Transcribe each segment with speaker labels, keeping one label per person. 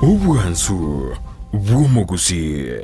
Speaker 1: Obwansu bw'omogusii.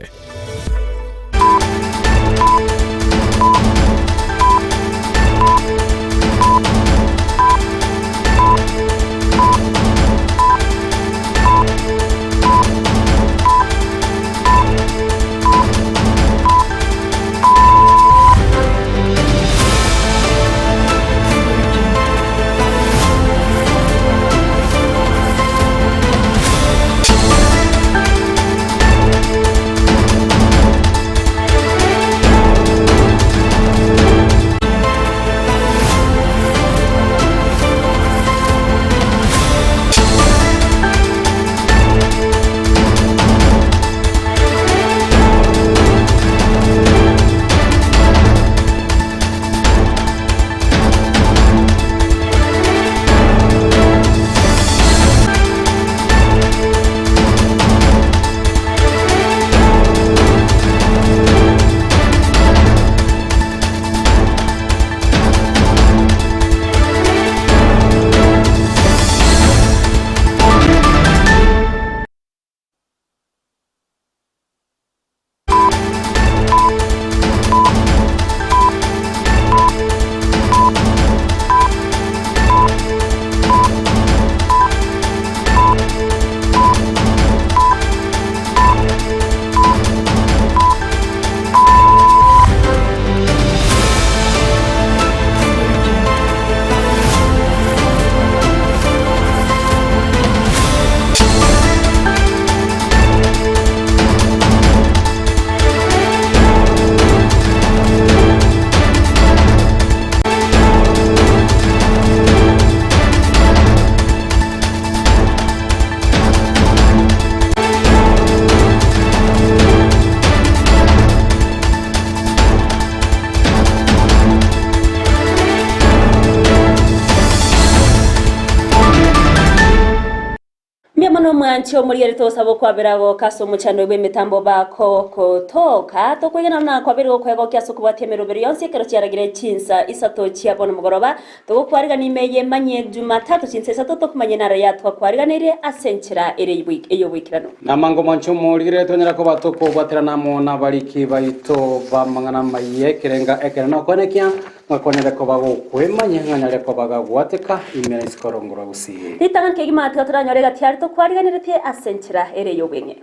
Speaker 2: Mbuya mono omwanche omorigereria togosaba okwabera goka ase omochando bw'emetambo bakogotoka. Tokwegena buna kwabeire gokwegokia ase okobwatia emeroberi yonsi ekero chiaragire chinsa isato chia bono mogoroba. Togokwarigania ime eye manye Jumatatu chinsa isato tokomanya enaro ya twakwariganeirie ase enchera ere ey'oboikeranu.
Speaker 3: Namango mwanche omorigereria twanyara koba tokobwaterana amo nabariki baito b'amang'ana amaya ekerenga ekenene okoenekia Ng'a konyare koba gokwemanya, ng'a nyare koba gagwateka ime na isiko rongo rwa gusii.
Speaker 2: Ritang'ani kegima tiga toranyore egati aria tokwariganeretie ase enchera ere y'obweng'e.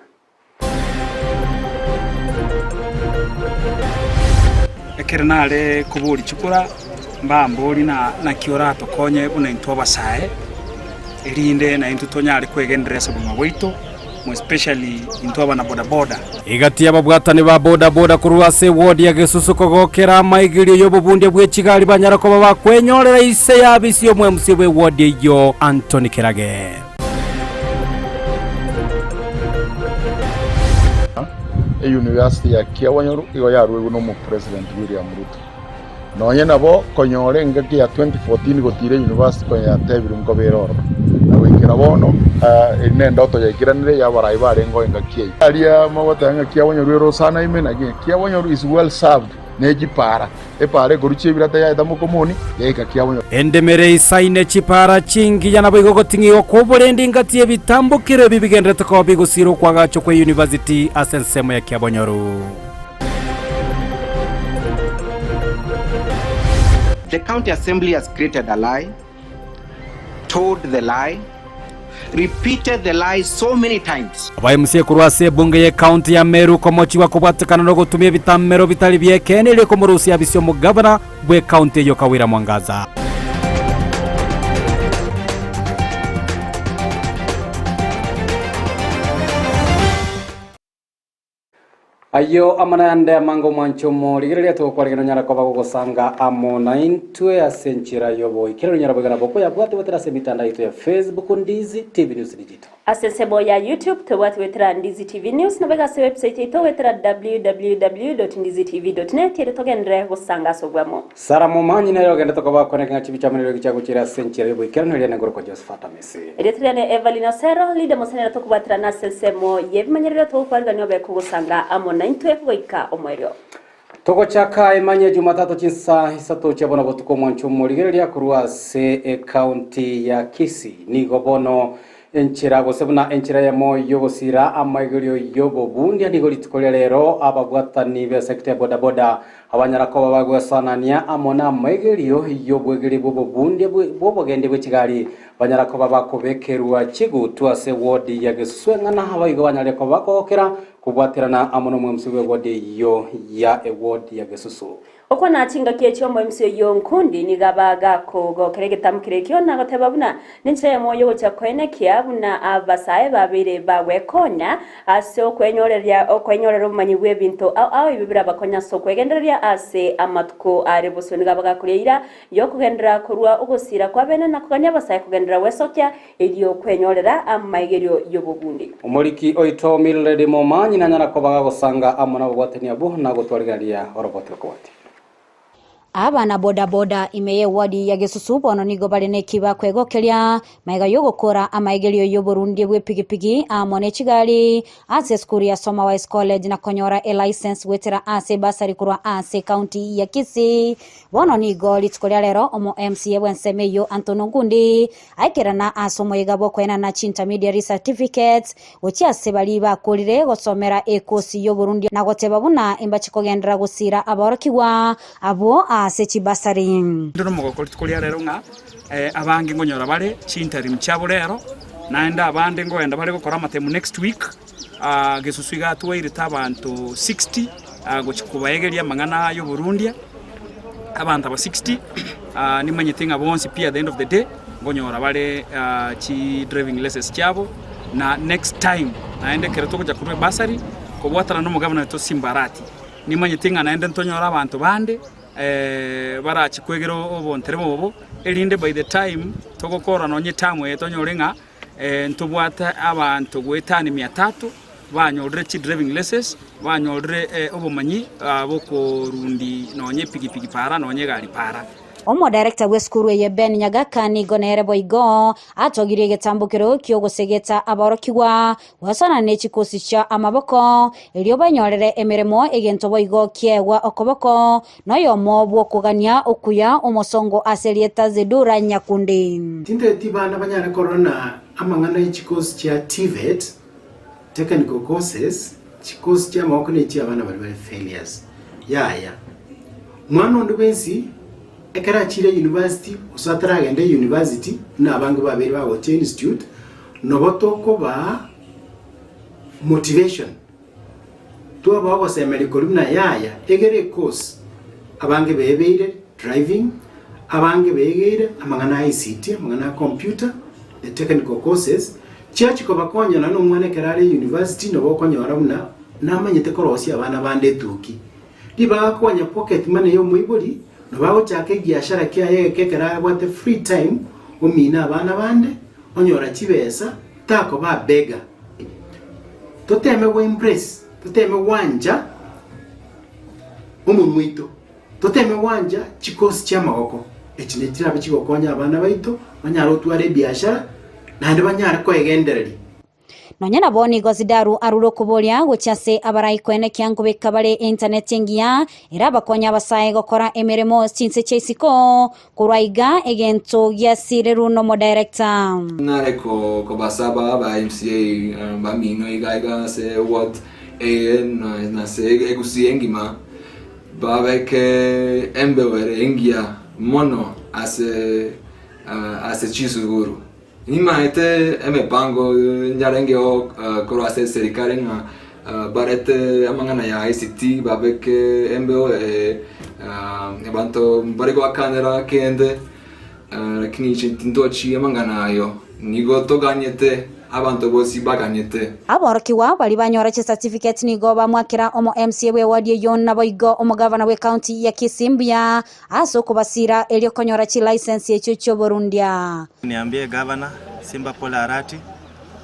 Speaker 4: Ekero nare koboria chikura, mbambori na naki oratokonye buna intwe abasae, erinde naintwe tonyare kwegenderera ase obogima bwaito. More especially intwe abana boda boda.
Speaker 3: Egati y'ababwatani ba boda boda korwa ase ewodi ya Gesusu kogokera amaigerio y'obobundia bwe chigari banyara koba bakwenyorera ise y'abisi y'omwemc bw'ewodi eyio Anthony Kerage.
Speaker 5: Eyunivasiti ya Kiawonyoru igo yaruegwe n'omopresident William Ruto. Nonye nabo konyora engaki ya 2014 gotiira eyunivasiti konya yatebirwe nkobera ororo. Na goikera bono eri nendoto yaikiranire y'abarai barengeo engaki eyio. Aria mogoteba ng'a Kiabonyoru ere osana ime naki Kiabonyoru is well served ne chipara. Epara ekorwa Chebirate yaeta Mokomoni yaika Kiabonyoru.
Speaker 3: Endemere eisaine chipara chingiya naboigo goting'igwa kw'oborendi engati y'ebitambokero ebi bigenderete koba bigosiira okwagachwa kw'eyunivasiti ase ensemo ya Kiabonyoru.
Speaker 6: The county assembly has created a lie, told the lie, repeated the lie so many times.
Speaker 3: Aba MCA korwa ase ebunge y'ecounty ya Meru komochigwa kobwatekana nogotumia ebitamero bitari bi'ekeene erio komorusia abisi omogavana bw'ecounty eyio Kawira Mwangaza. Ayio amo nayande amange omwanche omorigereria togokwarigena onyare koba gogosanga amo naintwe ase enchera y'oboikeranu onyare boigana bokoyabwate goetera ase emitandao yaito ya Facebook Ndizi TV News Digital.
Speaker 2: Ase ensemo ya YouTube tobwate goetera Ndizi TV News naboigo ase website yaito goetera www.ndizitv.net erio togenderere gosanga ase obwamo.
Speaker 3: Sara Momanyi nere ogendete koba akoneke ng'a chibicha amo neriogi chiagochire ase enchera y'oboikeranu eria nengorokwa Josephat Amisi.
Speaker 2: Erieta riane Evelyn Osero, Lydia Mosenera tokobwaterana ase ensemo y'ebimanyererio togokwarigania obe kogosanga amo naintwe goika omoerio.
Speaker 3: Togochaka emanye Jumatatu chinsa isato chia bono botuko omwancho omorigereria korwa ase ecounty ya Kisii nigo bono. Enchera gose buna enchera eyemo y'ogosiira amaigerio y'obobundia nigo rituko ria rero ababwatani b'esecta ya bodaboda abanyara koba bagwesoanania amo namaigerio y'obwegeri bw'obobundia bw'obogendi bwe chigari banyara koba bakobekerwa chigutu ase ward ya Gesusu eng'ana abaigo banyare koba bakogokera kobwaterana amo nomwemsi bw'eward eyio ya eward ya Gesusu.
Speaker 2: Okwana chingaki echi omoimisi oyio nkundi nigo aba gakogokera egetamu keria ekio na goteba buna nenchera eyemo y'ogochia koenekia buna abasae babeire bagwekonya ase okwenyoreria okwenyorera obomanyi bw'ebinto ao ao ebio birabakonye ase okwegendereria ase amatuko are bosio. Nigo aba gakoria eira y'okogenderera korwa ogosira kw'abene na kogania abasae kogenderera gwesokia erio kwenyorera amaigerio y'obogundi.
Speaker 3: Omoriki oito Mildred Momanyi nanyara koba gagosanga amo nababwatani abwo na gotwarigereria oroboti rokobwatia.
Speaker 7: Abana boda boda ime y'ewadi ya Gesusu bono nigo bare nekiba kwegokeria magega y'ogokora amaegerio y'oborundia bw'epigipigi amo ne chigari ase esukuru ya Soma Wise College na konyora elicense goetera ase ebasari korwa ase ekaunti ya Kisii. Bono nigo rituko ria rero omo MCA bw'ensemo eyio Anthony Ongundi Aikerana ase omoyega bw'okoenana chiintermediary certificates gochia ase baria bakorire gosomera ekosi y'oborundia na goteba buna imbache kogenderera gosiira aborokigwa abwo ase chibasari.
Speaker 4: Inde nomogoko rituko ria rero ng'a abange nkonyora bare chiinterim chiabo rero, naende abande nkoenda bare gokora amatemu next week. Gesusu iga twairete abanto 60 gochia kobaegeria amang'ana y'oborundia, abanto aba 60 nimanyete ng'a bonsi pi at the end of the day nkonyora bare chi driving license chiabo, na next time naende ekero togocha korwa ebasari kobwatana na omogabana oito Simba Arati, nimanyete ng'a naende ntonyore abanto bande barache kwegera obontereba obo, erinde by the time togokora nonye eterm eye tonyore ng'a Ntobwate abanto goetania mia tatu banyorire chidriving license, banyorire obomanyi bw'okorundi nonya epigipigi para nonya egari para.
Speaker 7: Omodirector bw'esukuru eye Ben Nyagaka nigo nere boigo atogirie egetambokero ki'ogosegeta aborokigwa gosana ne chikosi chia amaboko erio banyorere emeremo egento boigo kiegwa okoboko Noyomo bw'okogania okuya omosongo ase erieta Zedura Nyakundi.
Speaker 8: Tinteti bana banyare korora na amang'ana e chikosi chia TVET, Technical Courses, chikosi chi'amaboko ne chi'abana baria bare failures. Yaya. Mwana onde bwensi ekero achire university gose ataragenda university buna abange babeire bagochia institute, nobo tokobaa motivation. Twaba ogosemeria koria buna yaya egere ecourse, abange bebeire driving, abange begeire amang'ana a ICT, amang'ana a computer, the technical courses, chiachi kobakonya nonya na omwana ekero are university nabo okonyora buna namanyete korosia abana bande etuki. Ribaga konya pocket money ya omoibori, nabo agochaka ebiashara kiaye egeke ekero abwate free time, omina abana bande, onyora chibesa, takoba a beggar. Toteme go embrace, toteme gwancha omonwa oito, toteme gwancha chikosi chi'amagoko, echi nachi chirabe chigokonya abana baito banyare gotwara ebiashara naende banyare koegendereria.
Speaker 7: Nonya nabo nigo Zidaru arure okoboria gochia ase abarai koenekia nkobeka bare eintaneti engiya erabakonye abasae gokora emeremo chinse chia isiko Korwa iga egento giasirirwe nomodirector.
Speaker 9: Nare kobasaba aba MCA bamino iga iga ase ward eye na ase egusii engima babeke embeo ere engiya mono ase ase chisukuru. Nimaete emepango yarengeo korwa ase eserikari ng'a barete amang'ana ya ICT babeke embeo eye abanto mbare goakanera kende, lakini inche tintochi amang'ana ayio, nigo toganyete abanto bonsi baganyete.
Speaker 7: Aborokigwa baria banyora chicertificate nigo bamwakera omo MCA bw'eward eyio naboigo omogavana bw'ecounty ya Kisii mbuya Ase okobasiira erio konyora chilicense echio chi'oborundia.
Speaker 10: Niambie Gavana Simba Paul Arati,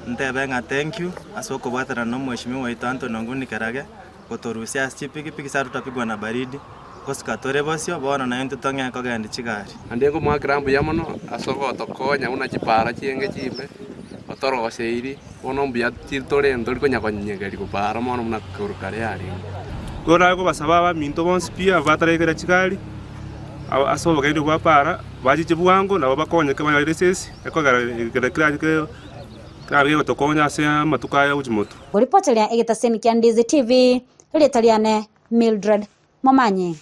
Speaker 10: ntebe ng'a thank you ase okobwaterana na omweshimiwa oito Anthony Onguni Kerage gotorusia ase chipikipiki sa tutapigwa na baridi gosika tore bosio bono naintwe totong'e kogendi chigari.
Speaker 11: Naende nkomoakera mbuya mono ase ogotokonya buna chipaara chienge chimbe, otoroseiri, bono mbuya tore ntori konya konyegeria kopaara mono buna korwa kare yarenge.
Speaker 12: Igo nare kobasaba abaminto bonsi pi abwo bataraigera chigari, ase obogendia bwa para, bachiche bwango nabo bakonyeke banyore esesi, ekogera ekero kerache. Kerabe gegotokonya ase amatuko aya gochia motwe.
Speaker 7: Koripoteria egetaseni kia Ndizi TV, erieta riane Mildred Momanyi.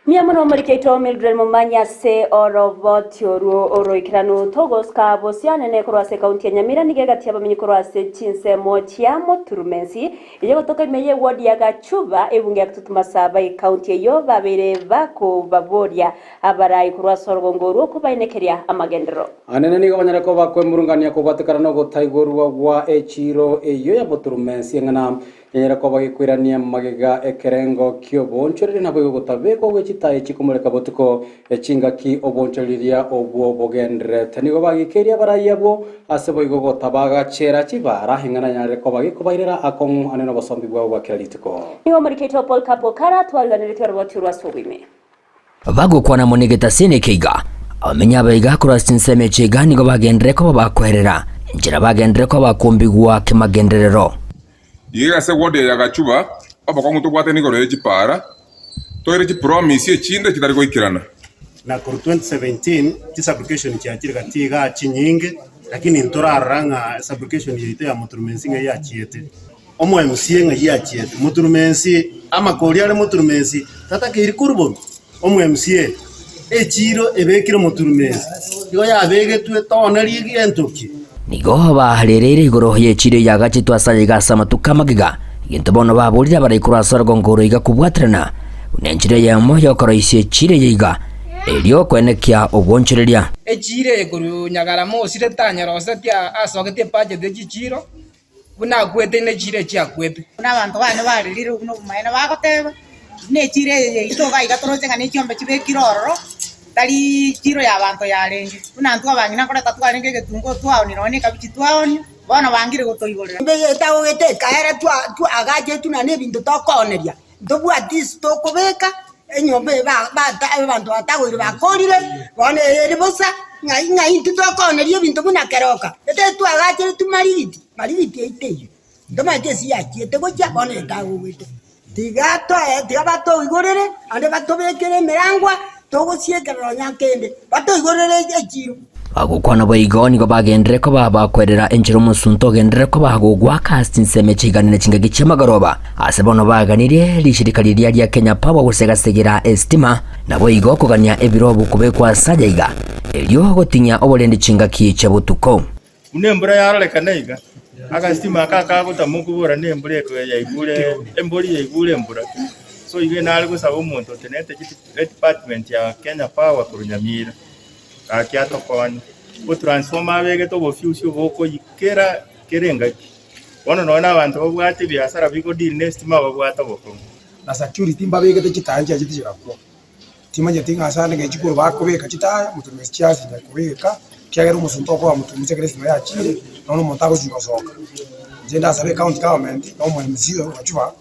Speaker 2: Mbuya mono omoriki oito Mildred Momanyi ase oroboti orwo oroikeranu togosika bosio anene korwa ase ekaunti ya Nyamira nigo egati y'abamenyi korwa ase chinsemo chia Moturumensi eye gotoka ime y'eward ya Gachuba ebunge ya Kitutu Masaba ekaunti eyio babeire bakobaboria abarai korwa ase orogongo orwo kobainekeria amagenderero.
Speaker 3: Anene nigo banyare koba kwemurungania kobwatekana nogotaigorwa gwa echiiro eyio ya Moturumensi eng'ana Kenyare koba gekoirania magega ekerengo ki'oboonchoreria naboigo gotabekwa gwe chitaai chikomoreka botuko, chingaki oboonchoreria obwo bogendererete. Nigo bagikeirie abarai abwo ase boigo gotabagachera chibaara, eng'ana yare koba gekobairera akong'u ane nobosombi bwabo bwa kera rituko.
Speaker 2: Nigo omorikeito Paul Kapo kara twariganeretie oroboti orwo ase oboime.
Speaker 13: Bagokwana amo negetasini eke iga, abamenyi abaiga korwa ase chinsemo echi iga nigo bagenderere koba bakoerera, enchera bagenderere koba bakombigwa kemagenderero.
Speaker 14: Iga ase ward eye ya Gachuba, obokong'u tobwate nigoro ye chipara, toire chipromise echinde chitari goikerana.
Speaker 15: Na korwa 2017 chisublocation chiachire gati igaa chinyinge, lakini ntorarora ng'a esublocation yaito ya Muturumensi ng'a yachiete. Omo MCA ng'a yachiete Muturumensi, amakori are Muturumensi tatakeiri koruborwa. Omo MCA, echiiro ebekire Muturumensi igo yabegetwe toonerie gento ki?
Speaker 13: Nigo barereire igoro y'echiiro eyagachetwe ase ayaiga ase amatuko amagega, egento bono baborire abarai korwa ase orogongo oro iga kobwaterana buna enchera eyemo y'okoroisia echiiro eye iga, erio koenekia obwonchoreria.
Speaker 16: Echiiro eye korwa Nyagarama osire tanyerosetie asogetie ebudget ye chichiiro, buna akwete ne chiira echio akwete.
Speaker 17: Buna abanto baane barerire buna obomaene bagoteba, Buna echiiro eye yaito iga iga toroche ng'a nechiombe chibekire ororo, tari chiiro y'abanto yarenge. Buna intwe abang'ina nkoreta twarenge egetunguo twaonia nonya na ekabichi twaonia, bono bangire gotoigorera.
Speaker 18: Etagogete ekaera twagachetu naende ebinto tokooneria, ntobwati ase tokobeka, enyomba eye abanto batagoire bakorire, bono eye ere bosa, ng'ai ng'ai intwe tokooneria ebinto buna keroka, ekero twagacheretwe marigiti, marigiti yaito eyio, ntomanyeti ase yachiete gochia bono etagogete. Tiga toe tiga batoigorere, naende batobekere emerangwa, togosiekera nonya nkende, batoigorere echiiro.
Speaker 13: Bagokwana boigo nigo bagenderere koba bakwerera enchera omosunte ogenderere koba gogoaka ase chinsemo chiganene chingaki chi'amagoroba. Ase bono baganirie rishirika riria ria Kenya Power gosegasegera esitima, naboigo kogania ebirobu kobekwa ase aya iga, erio goting'ia oborendi chingaki chia botuko.
Speaker 19: Buna embura yarorekana iga, agasitima aka akagotama okobora nembura eko yaigure embori yaigure embura. So igo nare gosaba omonto otenenete edepartment ya Kenya Power korwa Nyamira, gaki atokonye. Obotransformer abegete obofuse obokoyia kera kera engaki. Bono nonye na abanto babwate ebiasara bigodeal na esitima babwate obokong'u.
Speaker 20: Na security mbabegete chitaya nchiachete chirakwa. Timanyeti ng'a ase ande ng'a echikoro bakobeka chitaya moturume chiasinya kobeka, ekiagera omosunte okoba moturume ekero estima yachire, nonya omonto agochia gosoka. Inche ndasabe ecounty government na omo MCA oyo Gachuba,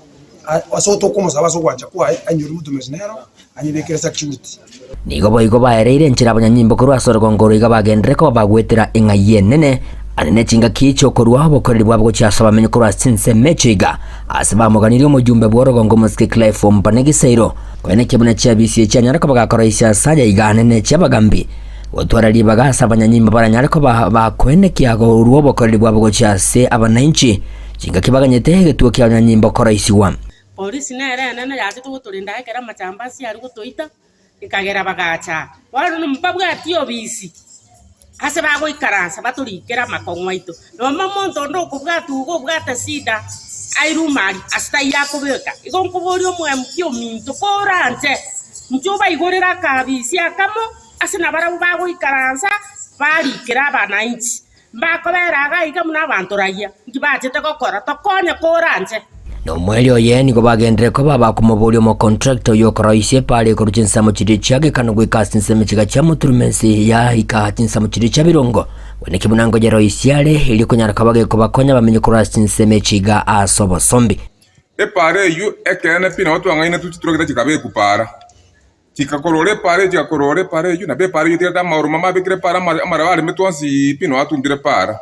Speaker 20: ase otokomosaba ase ogwancha kwaye ainyore moturume nero, anyebekere security.
Speaker 13: Nigo boigo baereire enchera abanyanyimbo korwa ase orogongo oro iga bagenderere koba bagwetera eng'ai enene, ande ne chingaki chi'okorua obokoreri bwabo gochia ase abamenyi korwa ase chinsemo echio iga, ase bamoganirie omojumbe bw'orogongo omosike Clive Ompane Gisairo, Koenekia buna chiabisi chianyare koba gakoroisia ase aya iga anene chi'abagambi, gotwara ribaga ase abanyanyimbo baranyare koba bakoenekia korua obokoreri bwabo gochia ase abanainchi, chingaki baganyete egetuo ki'abanyanyimbo koroisigwa.
Speaker 21: Polisi nere enene yachete gotorinda ekero amachambasi aria gotoita, ekagera bagacha aa. Bono mbabwati obisi ase bagoikaransa batorikere amakong'u aito. Nonye omonto onde okobwata iga obwate shida airwe mari ase taiyo akobeka. Igo nkoboria omoemki ominto koranche inche obaigorere akabisi akamo ase nabarabwo bagoikaransa barikere abanainchi. Mbakobera iga iga buna abanto raia, inki bachete gokora? Tokonye koranche.
Speaker 13: Na omoerio oye nigo bagenderere koba abakomoboria omocontractor oyio okoroisia epaara ekorwa chinsemo chiria chiagekana goika ase chinsemo chiga chia moturumensi yaika chinsemo chiria chia birongo. Gweneki buna ngoyeroisia are, erio konyara koba gekobakonya bamenye korwa ase chinsemo echi iga ase obosombi.
Speaker 14: Epaara eyio ekeene pi nabo twang'ainetwe chituragita chikabekwa paara. Chikakorora epaara eyio, chigakorora epaara eyio, nabo epaara eyio etigarete amaoroma amabekire epaara amaraba aremetwe onsi pi nonya atumbire epaara.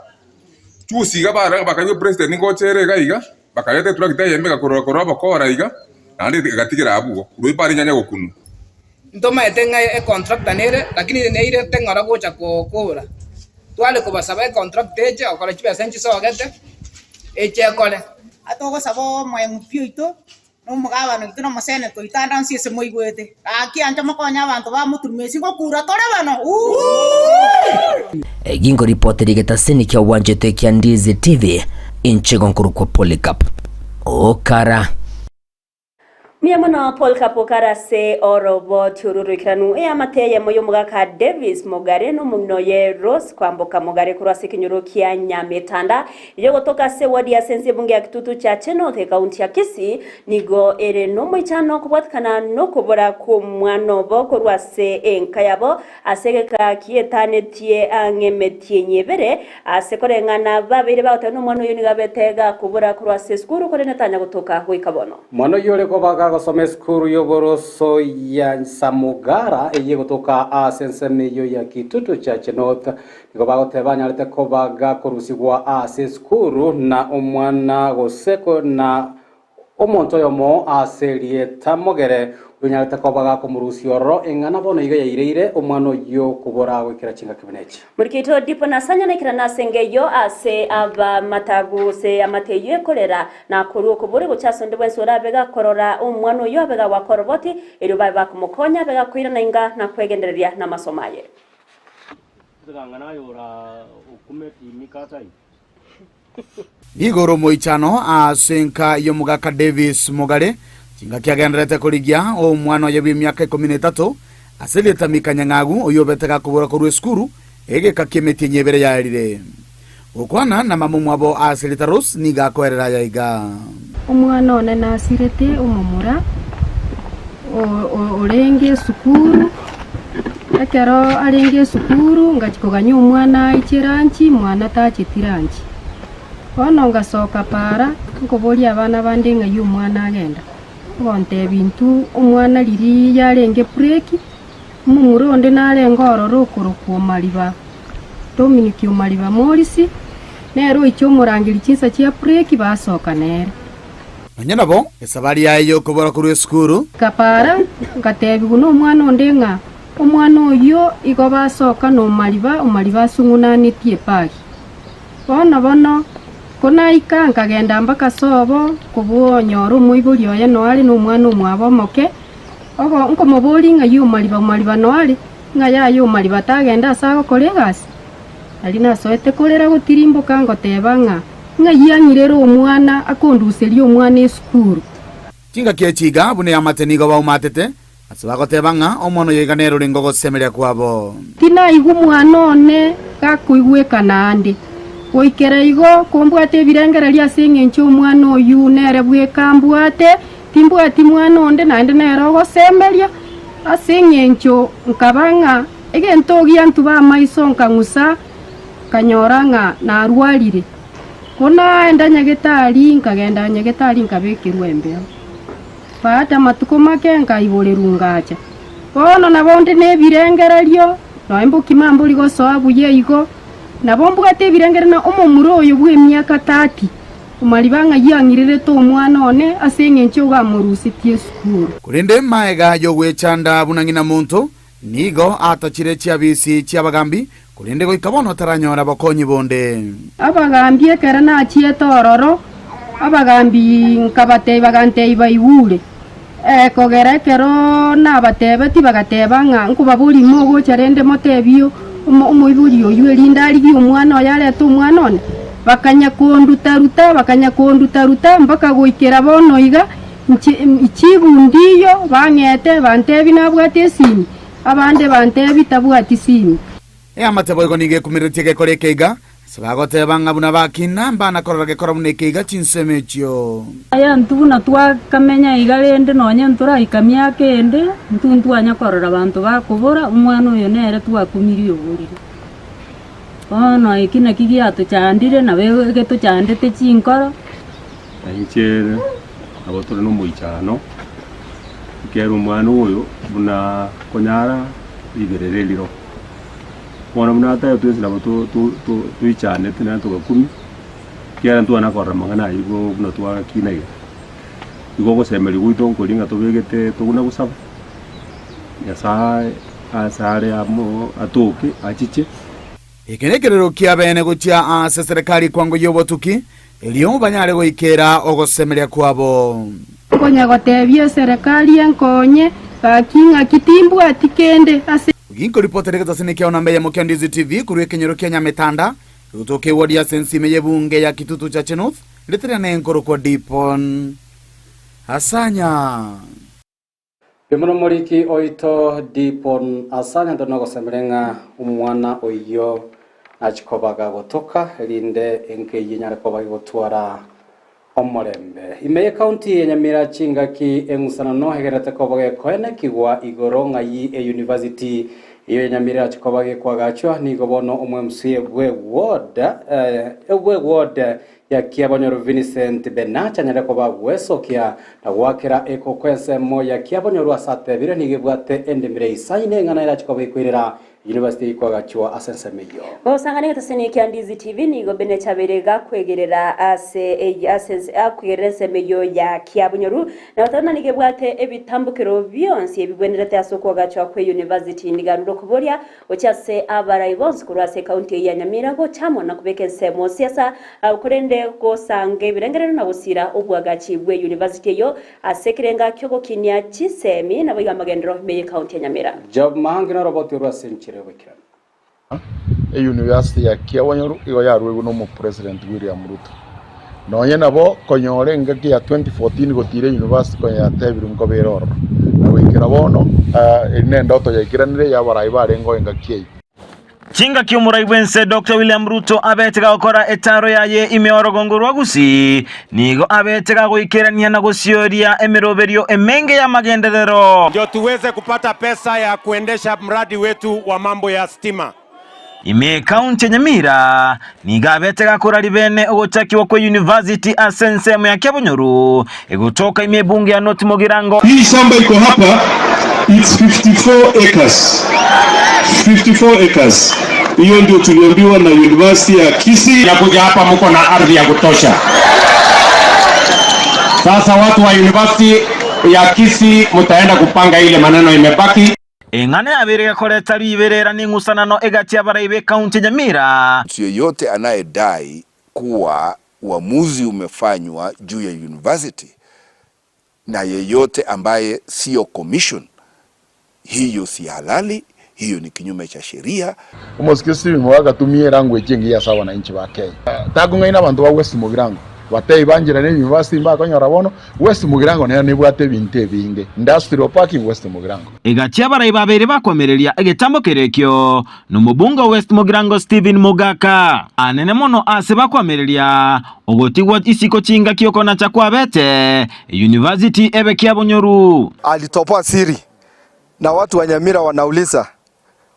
Speaker 14: Chusi iga bara bakaigwa epresident ngocha ere iga iga, bakareta etractor eyemo egakorora korora obokora iga, naende egatigera abwo, korwa epaara enyanya gokunwa.
Speaker 16: Ntomaete ng'a econtractor nere, lakini neirete ng'ora gocha kokora. Tware kobasaba econtract eche gokora chibesa nchisogete, eche ekore.
Speaker 17: Atogosaba omoemupia oito, na omogabana oito, na omoseneta oito ande onsi ase moigwete. Gaki anche mokonye abanto ba Muturumesi ngokura tore bono. Uuii!
Speaker 13: Gingo ripoti rigetasini kia obwanchete kia Ndizi TV, inche gonkorokwa Polycarp Okara.
Speaker 2: Mbuya mono Paul Kapokara ase oroboti oru oroikeranu. Eamate eyemo y'omogaka Davis Mogare na omong'ina oye Rose Kwamboka Mogare korwa ase ekenyoro kia Nyametanda eyogotoka ase eward ya Sense ebunge ya Kitutu Chache North ekaunti ya Kisii nigo ere nomoichano kobwatikana nokobora kw'omwana obo korwa ase enka yabo ase egeka kietanetie ang'e emetienyi ebere Ase koreng'ana babeire bagoteba nomwana oyio nigo abete gakobora korwa ase esukuru, korende tanya gotoka goika bono.
Speaker 3: Omwana oyio ore koba gagosoma esukuru y'oboroso ya Samugara eyio egotoka ase ensemo eyio ya Kitutu Chache North, nigo bagoteba anyarete koba gakorusigwa ase esukuru na omwana gose na Omonto oyomo ase erieta Mogere onyarete koba gakomorusia ororo, eng'ana bono iga yaireire omwana oyio kobora goikera chingaki buna echi.
Speaker 2: Morikito dipo nasanya naikerana ase enga eyio ase abamatagu gose amate eyio ekorera, na korwa okobori gocha ase onde bwensi orabe gakorora omwana oyio abe gagoaka oroboti, erio babe bakomokonya abe gakoirana inga na kwegendereria namasomo aye.
Speaker 1: Nigo ore omoichano ase enka y'omogaka Davis Mogare, chingaki agendererete korigia omwana oye bw'emiaka ikomi na etato, ase erieta Mika Nyang'agu, oyio obete gakobora korwa esukuru egeka ki'emetienyi ebere yaerire. Gokwana na mama omwabo ase erieta Rose nigo akoerera aya iga.
Speaker 22: Omwana one nasirete omomura orenge esukuru, ekero arenge esukuru ngachia koganya omwana aiche lunch, mwana tacheti lunch. Bono ngasoka para, nkoboria abana bande ng'ai omwana agenda, ogontebia intwe omwana riria yarenge break, omomura onde narenge ororo okorokwa Omariba, Dominic Omariba Morisi, nere oiche omorangeria chinsa chia break basoka nere.
Speaker 1: Nonya nabo, esabari yaye y'okobora korwa esukuru.
Speaker 22: Nkapara, ngatebigwa nomwana onde ng'a omwana oyio igo basoka nomariba, omariba asung'unanetie epagi. Bono bono, konaika nkagenda mpaka sobo kobonyora omoibori oye noare nomwana omwabo omoke, ogo nkomoboria ng'ai omariba omariba noare, ng'a yaya omariba tagenda ase agokora egasi? Aria nasoete korera gotirimboka ngoteba ng'a ng'ai ang'irere omwana akonduseria omwana esukuru.
Speaker 1: Chingaki echi iga buna eamate nigo baumatete, ase bagoteba ng'a omwana oyo iga nere orenge ogosemeria kwabo.
Speaker 22: Tinaigwa omwana one gakoigwekana ande. Goikera igo kombwate ebirengererio ase engencho omwana oyio nere bweka ambwate, timbwati mwana onde naende nere ogosemeria, ase engencho nkaba ng'a Egento giantuba amaiso nkang'usa, nkanyora ng'a narwarire. Ko naenda nyagetari, nkagenda nyagetari nkabekerwa embeo. Baada amatuko make nkaiborerwa ngacha. Bono nabo nde nebirengererio, nonya mbokima mbori gosoa buya igo, nabo mbwate ebirengererio na omomura oyo bw'emiaka 30, omariba ng'ai ang'irerete omwana one ase eng'encho igo amorusetie esukuru.
Speaker 1: Korende magega y'ogwechanda buna ng'ina monto, Nigo atachire chiabisi chi'abagambi, korende goika bono taranyora bokonyi bonde.
Speaker 22: Abagambi ekero nachiete ororo, abagambi nkabatebia, bagantebia baigure. Ekogera ekero nabatebetie bagateba ng'a nkobaborie mogocha rende motebie omoibori oyio erinde arigie omwana oye arete omwana one. Bakanya konduta-ruta, bakanya konduta-ruta mpaka goikera bono iga. Inche chibundiyo bang'ete, bantebi nabwate esimi, abande bantebi tabwati simi.
Speaker 1: Eamate boigo nigo ekumereretie gekora ekeiga, ase bagoteba ng'a buna bakina mbana korora gekora buna ekeiga chinsemo echio.
Speaker 23: Aye intwe buna twakamenya iga rende nonye ntoraika miaka ende, intwe ntwanya korora abanto bakobora, omwana oyo nere twakumirie oborire. Bono eki naki giatochandire nabo egetochandete chinkoro.
Speaker 24: Na inche nabo tore nomoichano, ekiagera omwana oyo buna konyara riberera eriro. Bono buna ataiyo twensi nabo to- to- to- toichanete naende togakumia, ekiagera ntwana korora amang'ana aywo igo buna twakina iga. Igo ogosemeria gwaito nkoria ng'a tobegete tobuna gosaba, Nyasaye ase are amo atoke achiche.
Speaker 1: Eke nekerero kia bene gochia ase serikali kwango y'obotuki, erio banyare goikera ogosemeria kwabo.
Speaker 22: Nkonya gotebia eserekari enkonye, gaki ng'aki timbwati kende ase.
Speaker 1: Ginkoripotera egetasini kiao namba eyemo kia Ndizi TV korwa ekenyoro kia Nyametanda, egotoka ewodi ase ensime y'ebunge ya Kitutu Chache North, ritere nenkorokwa Dipon Asanya.
Speaker 3: Bimono omoriki oito Dipon Asanya ntore nogosemeria ng'a omwana oyio nachie koba gagotoka, erinde enka eyio enyare koba gegotwara omorembe. Ime y'ecounty ya Nyamira chingaki eng'usanano egerete koba gekoenekigwa igoro ng'ai eyunivasiti eyio ya Nyamira erache koba gekoagachwa nigo bono omo-MC bw'eward bw'eward ya Kiabonyoru Vincent Benacha anyare koba gwesokia na goakera ekoko ensemo ya Kiabonyoru ase atebire nigo ebwate endemire eisaine eng'ana erache koba ekoirera University ikoagachwa ase ensemo eyio.
Speaker 2: Gosang'ana egeteseni kia Ndizi TV nigo Benecha abeire gakwegerera ase ase akwegerera ensemo eyio ya Kiabonyoru na goteba ng'a nigo ebwate ebitambokero bionsi ebigwenerete ase okoagachwa kwe University. Nigo arure okoboria gochia ase abarai bonsi korwa ase ekaunti eyio ya Nyamira gocha amo na kobeka ensemo siasa korende gosanga ebirengererio na gosira obwagachi bwe University eyio Ase ekerenga ki'ogokinia chisemi, naboigo amagenderero ime y'Ekaunti ya Nyamira.
Speaker 3: Job Mahangi noroboti orwe ase enchera y'oboikeranu.
Speaker 4: Eyunivasiti ya Kiawonyoru igo yaruegwe n'omopresident William Ruto. Nonye nabo konyora engaki ya 2014 gotiira eyunivasiti konya yatebirwe nkobera ororo. Na goikera bono eri nendoto yaikiranire y'abarai barengeo engaki eyio.
Speaker 5: Chingaki omorai bw'ense Doctor William Ruto abete gagokora etaaro yaye ime orogongo rwa Gusii, nigo abete gagoikerania na gosioria emeroberio emenge y'amagenderero.
Speaker 6: Ndio tuweze kupata pesa ya kuendesha mradi wetu wa mambo ya stima.
Speaker 5: Ime ekaunti ya Nyamira nigo abete gakora ribene ogochakigwa kwe university ase ensemo ya Kiabonyoru egotoka ime ebunge ya North Mugirango.
Speaker 8: Hii shamba iko hapa it's 54 acres. 54 acres. Hiyo ndio tuliambiwa na University ya Kisii.
Speaker 6: Nakuja hapa mko na ardhi ya kutosha. Sasa watu wa University ya Kisii mtaenda kupanga ile maneno imebaki.
Speaker 5: Eng'ana yabeire gekoreta riberera neng'usanano egati y'abarai b'ekaunti ya Nyamira.
Speaker 25: Mtu yeyote anayedai kuwa uamuzi umefanywa juu ya university na yeyote ambaye sio commission, hiyo si halali, hiyo ni kinyume cha sheria.
Speaker 4: Omosike Stephen Moi agatumia elanguage engiya ase abananchi ba Kenya. Takong'aina abanto ba West Mugirango batebie bancherane university mbakonyora bono, West Mugirango nero nebwate ebinto ebinge, industrial park in West Mugirango.
Speaker 5: Egachia abarai babeire bakoamereria egetambo keria ekio nomobunge o West Mugirango Stephen Mogaka. Anene mono ase bakoamereria ogotigwa isiko chingaki okonacha kwabete eyunivasiti ebe kiabonyoru.
Speaker 26: Alitoboa siri na watu wa Nyamira wanauliza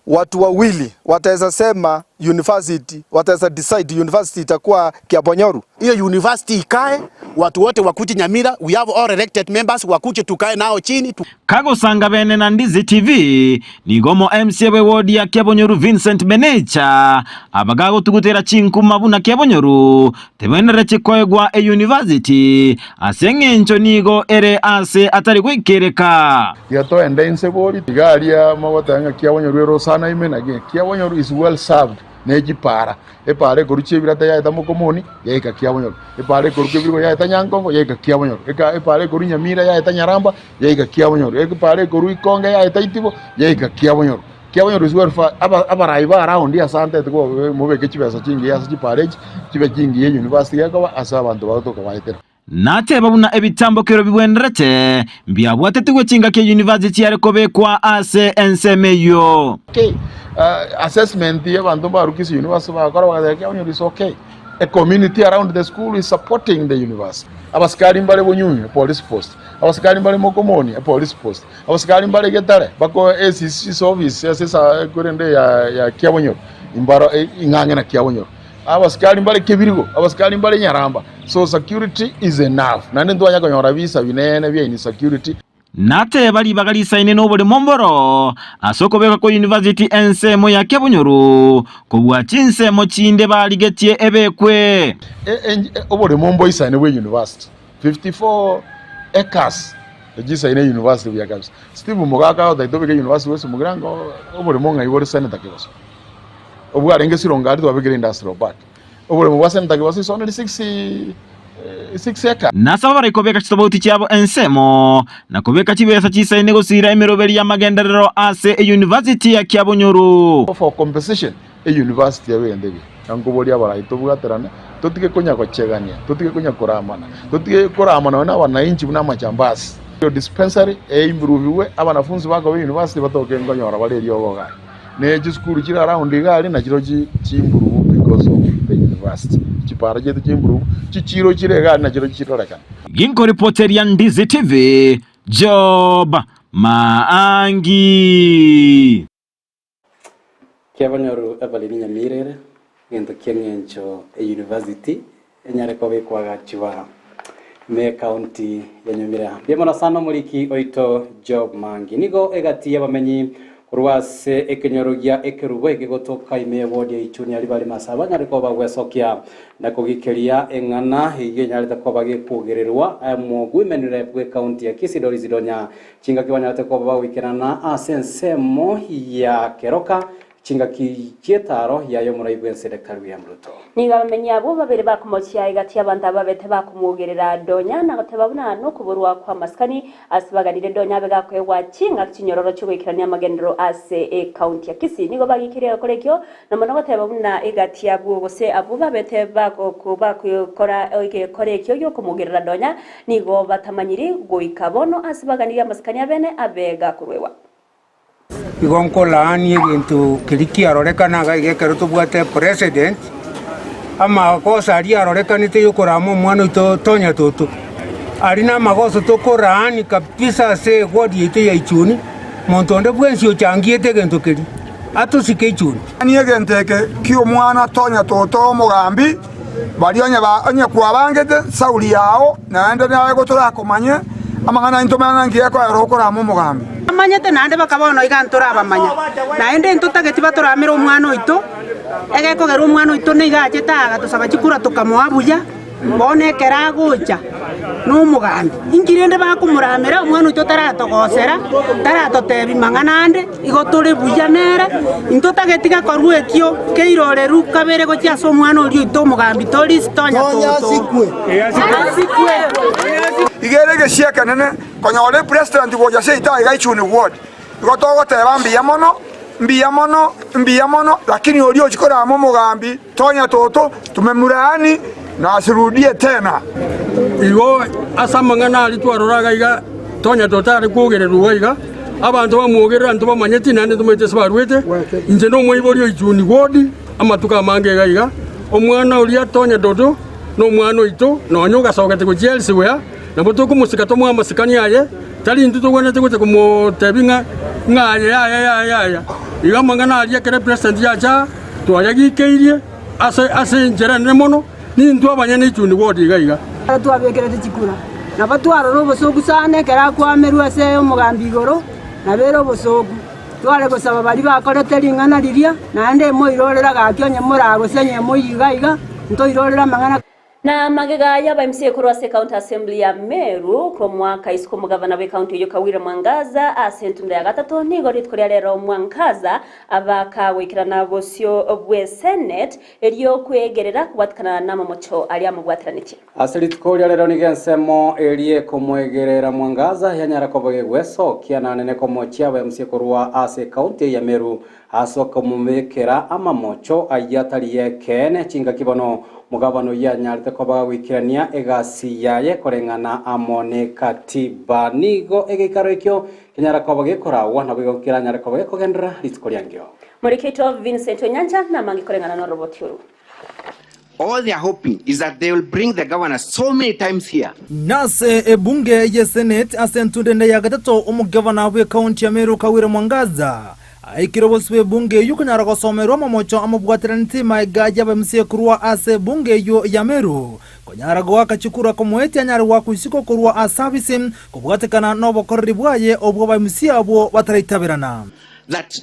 Speaker 26: watu wawili wataweza sema university, wataweza decide university itakuwa Kiabonyoru.
Speaker 27: Hiyo university ikae, watu wote wakuje Nyamira, we have all elected members, wakuje tukae nao chini tu.
Speaker 5: Kagosanga bene na Ndizi TV, nigo omo MCA bwe ward ya Kiabonyoru Vincent Benecha abagagotugutera chinkuma buna Kiabonyoru tebwenereti koegwa eyunivasiti ase eng'encho nigo ere aase atari goikereka.
Speaker 4: Tiga toende inse bori, tiga aria mogoteba ng'a kiabonyoru ere osana ime, naki kiabonyoru is well served ne chipara. Epara ekorwa chiebirata yaeta mokomoni, yaika kiabonyoru. Epara ekorwa kebirigo yaeta nyankongo, yaika kiabonyoru. Eka epara ekorwa nyamira yaeta nyaramba, yaika kiabonyoru. Epara ekorwa ikonge yaeta itibo, yaika kiabonyoru. Kiabonyoru is well fa aba abarai ba around ase ante tigo mobeke chibesa chingiya ase chipara echi, chibe chingiya university gekoba ase abanto bagotoka baetera.
Speaker 5: Nateba buna ebitambokero bigwenerete mbiabwatetigwe chingaki eyunivasiti yare kobekwa ase ensemo eyio.
Speaker 4: Okay, assessment ya abanto mbarwa Kisii University bagakora bagateba Kiabonyoru is okay. A community around the school is supporting the university. Abasikari mbare Bonyunyu, a police post. Abasikari mbare Mokomoni, a police post. Abasikari mbare Getare, bako ACC's office ase esa korende ya ya Kiabonyoru imbaro ing'ang'e na Kiabonyoru. Abasikari mbare Kebirigo, abasikari mbare Nyaramba, so security is enough. Naende ntwanya konyora bisa binene bia insecurity.
Speaker 5: Nateba ribaga risaine noboremo mboro ase okobekwa kwa university ensemo ya Kiabonyoru kobua chinsemo chinde barigetie ebekwe.
Speaker 4: Oboremo mboisaine bwe university 54 acres echisaine university buya kabisa. Steve Mogaka otaete obeke university gose Mugirango oboremo ng'ai bore senator Kebaso. Obwarenge Sironga aria twabekire industrial park. Oboremo bwa Senator Kebaso is only 6 acres.
Speaker 5: Nase abare kobeka chitobauti chiabo ensemo, na kobeka chibesa chisaine gosiira emeroberi y'amagenderero ase eyunivasiti ya Kiabonyoro.
Speaker 4: For compensation eyunivasiti ebe egento eke. Na nkoboria abarai tobwaterane, totige konya gochegania, totige konya koramana, totige korama nonya na abanainchi buna amajambasi. Dispensary eimproviwe, abanafunsi bakoba eyunivasiti batoke nkonyora bare eriogo iga aria. Ne chisukuru chire around iga aria nachiro chimprove because of the university. Chipara chiaito chimprove, chichiro chire iga aria nachiro chirorekane.
Speaker 5: Ginkoripoteria Ndizi TV, Job Maangi.
Speaker 3: Kiabonyoru Evelyn Nyamira ere egento ki'eng'encho eyunivasiti enyare koba ekoagachwa ime ekaunti ya Nyamira. Mbuya mono sana omoriki oito Job Mangi. Nigo egati y'abamenyi korwa ase ekenyoro gia Ekerubo ekegotoka ime y'ewodi ya Ichuni aria bare masa banyare koba bagwesokia na kogikeria eng'ana eyio enyarete koba gekwogererwa Omoguimenire bw'ekaunti ya Kisii Doris Donya Chingaki banyarete koba bagoikerana ase ensemo ya keroka, chingaki chi'etaaro yaye omorai bw'ense Daktari William Ruto.
Speaker 2: Nigo abamenyi abwo babere bakomochia egati y'abanto aba babete bakomwogerera Donya na goteba buna nokoborwa kw'amasikani ase baganire Donya abe gakoegwa chingaki chinyororo chi'ogoikerania amagenderero ase ecounty ya Kisii. Nigo bagikeria egekora ekio na mono goteba buna egati abwo gose abwo babete bagokora egekora ekio gi'okomwogerera Donya Nigo batamanyiri goika bono ase baganirie amasikani abene abe gakoruegwa.
Speaker 7: Igo nkolaanie egento keria kiarorekana iga iga ekero tobwate president, amagoso aria arorekanete yokorama omwana oito Tonya Toto, aria namagoso tokoraani kabisa ase eward yaito ya Ichuni, monto onde bwensi ochangiete egento keria, atosike Ichuni.
Speaker 9: Laania egento eke ki'omwana Tonya Toto omogambi. Baria onye ba onye kwabangete sauri yao, naende naye gotorakomanye, amang'ana aino tomanye ng'a nki gekoera okorama omogambi.
Speaker 10: Bamanyete naende bakaba bono iga ntorabamanya, naende ntotageti batoramere omwana oito, egekogera omwana oito nigo achete aa agatosaba chikura tokamoa buya, bono ekero agocha nomogambi, inki rende bakomoramera omwana oito taratogosera, taratotebia mang'ana ande. Igo tore buya nere, intotageti gekorwa ekio keiroreru kabere gochia ase omwana oria oito omogambi Toris Tonya Toto.
Speaker 9: Iga ere egesia ekenene konyora epresident gocha seito aiga Ichuni ward. Igo togoteba mbuya mono, mbuya mono, mbuya mono, lakini oria ochia korama omogambi Tonya Toto tumemulaani na asirudie tena.
Speaker 11: Igo ase amang'ana aria twarora iga iga Tonya Toto are kwogererwa iga iga, Abanto bamwogerera ntobamanyeti, naende ntomaete ase barwete. Inche nomoibori o Ichuni Ward, amatuko amange iga iga. Omwana oria Tonya Dodo nomwana oito, nonya ogasogete gochia elsewhere, nabo tokomosika tomoe amasikani aye, tari intwe togwenerete gocha komotebia ng'a ng'a aye yaya yaya yaya. Igo amang'ana aria ekero epresident yacha aa, twayagikeirie ase ase enchera enene mono, nintwe abanyene Ichuni Ward iga iga.
Speaker 12: Ekero twabekerete chikura, nabo twarora obosooku sana ekero akwamerwe ase omogambi igoro, nabo ere obosooku. Tware gosaba baria bakorete ring'ana riria, naende moirorere gaki onye moragose onye moyio iga iga, ntoirorere amang'ana.
Speaker 2: Na magega y'aba MCA korwa ase County Assembly ya Meru komwaka isiko omogavana bw'ecounty eyio Kawira Mwangaza ase entunda ya gatato nigo rituko ria rero Mwangaza abakagoikerana bosio bwe Senate Erio kwegerera kobwatikana namamocho aria amobwateranetie.
Speaker 3: Ase rituko ria rero nigo ensemo eria ekomoegerera Mwangaza yanyara koba gegwesokia na nene komochia abaMCA korwa ase ekaunti ya Meru ase okomobekera amamocho ayio atari y'ekeene chingaki bono omogabana oyio anyarete koba gagoikerania egasi yaye koreng'ana amo nekatiba. Nigo egeikaro ekio kenyara koba gekoragwa naboigo keranyare koba gekogenderera rituko riangio.
Speaker 2: Morikeito Vincent Onyancha namange koreng'ana noroboti oru.
Speaker 15: All they are hoping is that they will bring the governor so many times here.
Speaker 18: Nase ebunge ye Senate ase entunda ende ya gatato omogavana bw'ekaunti ya Meru Kawira Mwangaza aikire obosio bw'ebunge eyio konyara gosomerwa amamocho amobwateranetie maega y'aba MCA korwa ase ebunge eyio ya Meru konyara goaka chikura komoetia anyare goakwa isiko korwa ase abisi kobwatekana nobokoreri bwaye obwo aba MCA abwo bataraitaberana.
Speaker 15: That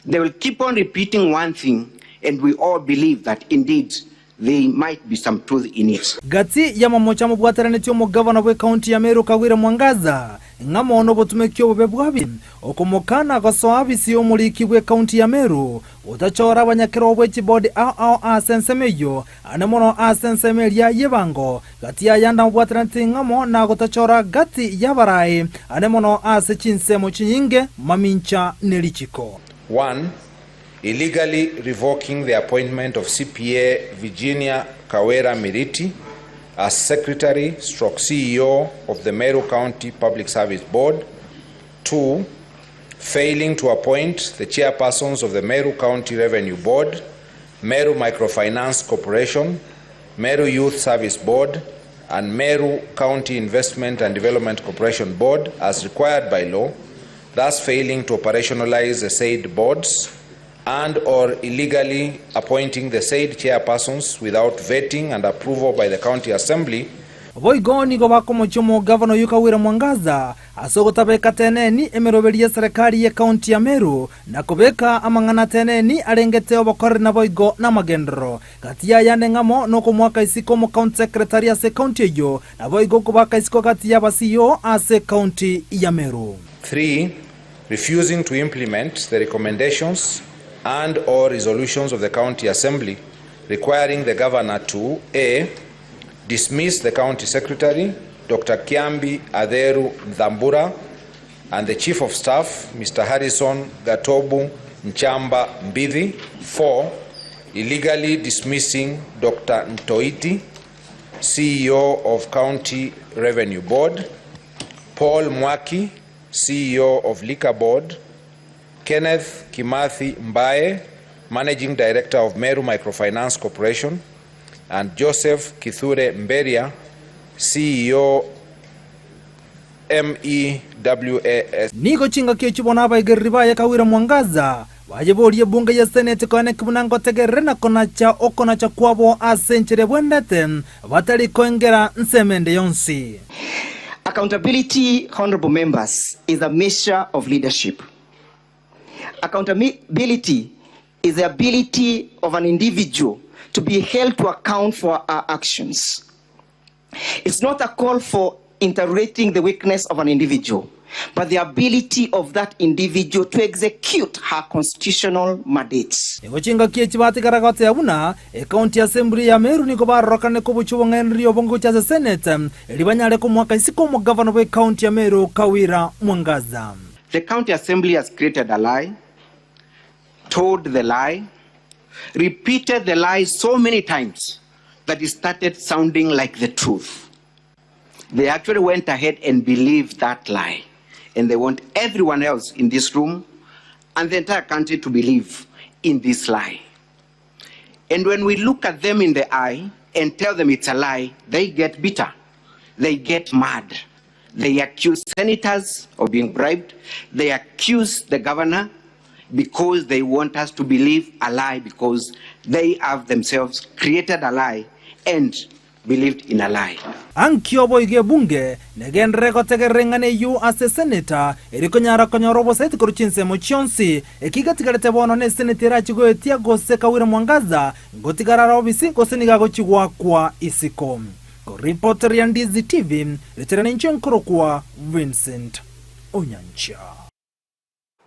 Speaker 15: They will keep on repeating one thing and we all believe that indeed There might be some truth in it.
Speaker 18: Gati y'amamocho amobwateranetie omogavana bw'ekaunti ya Meru Kagwire Mwangaza, ng'amo nobotumeki obobe bw'abi, okomokana gosoa abisi y'omoriki bw'ekaunti ya Meru, gotachora abanyakerogo bwe chibodi ao ao ase ensemo eyio, ane mono ase ensemo eria y'ebango, gati y'ayande amobwateranetie ng'amo na gotachora gati y'abarai, ane mono ase chinsemo chinyinge, mamincha ne richiko.
Speaker 13: 1, Illegally revoking the appointment of CPA Virginia Kawera Miriti as Secretary stroke CEO of the Meru County Public Service Board. 2, Failing to appoint the chairpersons of the Meru County Revenue Board, Meru Microfinance Corporation, Meru Youth Service Board, and Meru County Investment and Development Corporation Board as required by law, thus failing to operationalize the said boards and or illegally appointing the said chairpersons without vetting and approval by the County Assembly.
Speaker 18: Boigo nigo bakomochia omogavana oyio Kawira Mwangaza ase ogotabeka teneni emeroberi y'eserekari y'ecounty ya Meru na kobeka amang'ana teneni arengete obokoreri naboigo namagenderero. Gati y'ayande ng'amo nokomoaka isiko omocounty secretary ase ecounty eyio naboigo okobaka isiko gati y'aba CEO ase ecounty ya Meru.
Speaker 13: 3, Refusing to implement the recommendations and or resolutions of the County Assembly requiring the Governor to, A, dismiss the County Secretary, Doctor Kiambi Atheru Nthambura, and the Chief of Staff, Mister Harrison Gatobu Nchamba Mbithi. 4, Illegally dismissing Doctor Ntoiti, CEO of County Revenue Board, Paul Mwaki, CEO of Liquor Board, Kenneth Kimathi Mbae, Managing Director of Meru Microfinance Corporation, and Joseph Kithure Mberia, CEO MEWAS.
Speaker 18: Nigo chingaki echio bono abaigereri baye Kawira Mwangaza bayeborie ebunge ya Seneti koeneki buna ngotegerere na konacha okonacha kwabo ase enchera ebwenerete batari koengera nsemo ende yonsi.
Speaker 15: Accountability, Honourable Members, is a measure of leadership. Accountability is the ability of an individual to be held to account for our actions. It's not a call for interrogating the weakness of an individual, but the ability of that individual to execute her constitutional mandates.
Speaker 18: Nigo chingaki echi batigara goteba buna Ecounty Assembly ya Meru nigo barorokane kobuchia obong'ainereria obonge gochia ase Senate erio banyare komoaka isiko omogavana bw'ecounty ya Meru Kawira Mwangaza.
Speaker 15: The County Assembly has created a lie, told the lie, repeated the lie so many times that it started sounding like the truth. They actually went ahead and believed that lie. And they want everyone else in this room and the entire country to believe in this lie. And when we look at them in the eye and tell them it's a lie, they get bitter. They get mad. They accuse senators of being bribed. They accuse the governor because they want us to believe a lie, because they have themselves created a lie and believed in a lie.
Speaker 18: Ankio boigo ebunge negenderere gotegerera eng'ana eyio ase eseneta eri konyara konyora obosaiti korwa chinsemo chionsi. Eki gatigarete bono neseneti erachie goetia gose Kawira Mwangaza ngotigara are obisi gose nigo agochia goakwa isiko. Koripoteria Ndizi TV, ritere ninche nkorokwa Vincent Onyancha.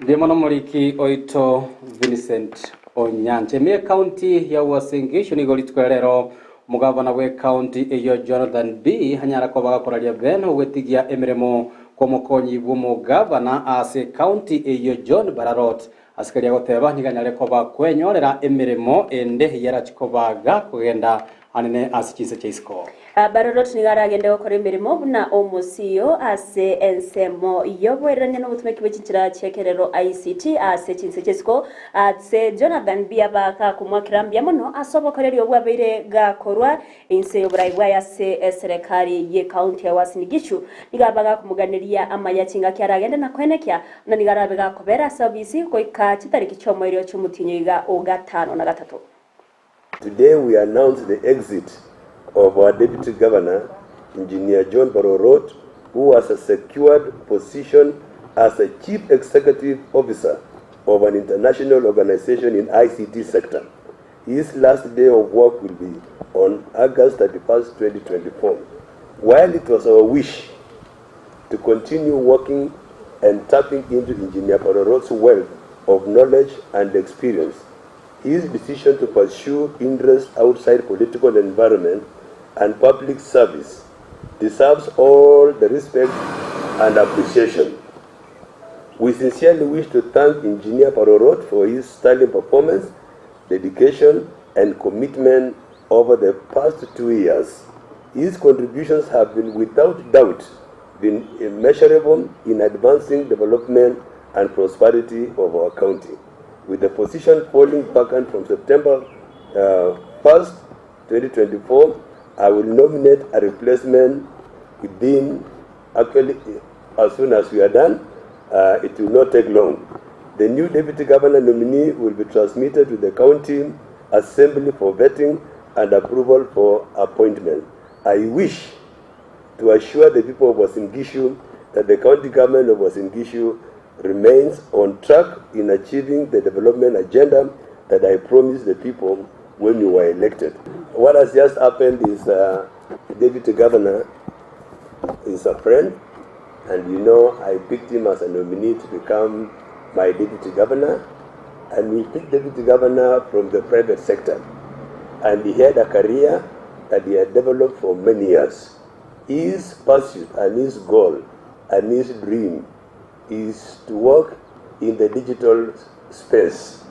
Speaker 3: Mbuya mono omoriki oito Vincent Onyancha. Ime y'Ekaunti ya Uasin Gishu nigo rituko ria rero omogavana bw'Ekaunti eyio Jonathan Bii anyara koba gakoraria Ben ogwetigia emeremo kw'omokonyi bw'omogavana ase ekaunti eyio John Bararot ase karia agoteba nigo anyare koba kwenyorera emeremo ende eyio erachi koba gakogenda anene ase chinse chia isiko.
Speaker 2: Barorot nigo aragende gokora emeremo buna omosio ase ensemo y'oboererania na obotumeki bwe chinchera chi'ekerero, ICT, ase chinse chi'isiko. Ase Jonathan Biaba gakomwakera mbuya mono ase obokoreri obwo abeire gakorwa inse y'oborai bwaye ase eserekari y'ecounty ya Uasin Gishu. Nigo aba gakomoganeria amaya chingaki aragende na koenekia buna nigo arabe gakobera ase obisi goika chitariki chi'omoerio chi'omotienyi oiga o gatano na gatato.
Speaker 14: Today we announce the exit of our Deputy Governor, Engineer John Barorot, who has a secured position as a Chief Executive Officer of an international organization in ICT sector. His last day of work will be on August 31st, 2024. While it was our wish to continue working and tapping into Engineer Parorot's wealth of knowledge and experience, his decision to pursue interests outside political environment and public service deserves all the respect and appreciation. We sincerely wish to thank Engineer Parorot for his sterling performance, dedication, and commitment over the past 2 years. His contributions have been without doubt been immeasurable in advancing development and prosperity of our county. With the position falling vacant from September 1st, 2024, I will nominate a replacement within, actually, as soon as we are done. It will not take long. The new deputy governor nominee will be transmitted to the county assembly for vetting and approval for appointment. I wish to assure the people of Uasin Gishu that the county government of Uasin Gishu remains on track in achieving the development agenda that I promised the people when we were elected. What has just happened is the deputy governor is a friend, and I picked him as a nominee to become my deputy governor, and we picked deputy governor from the private sector. And he had a career that he had developed for many years. His pursuit and his goal and his dream is to work in the digital space.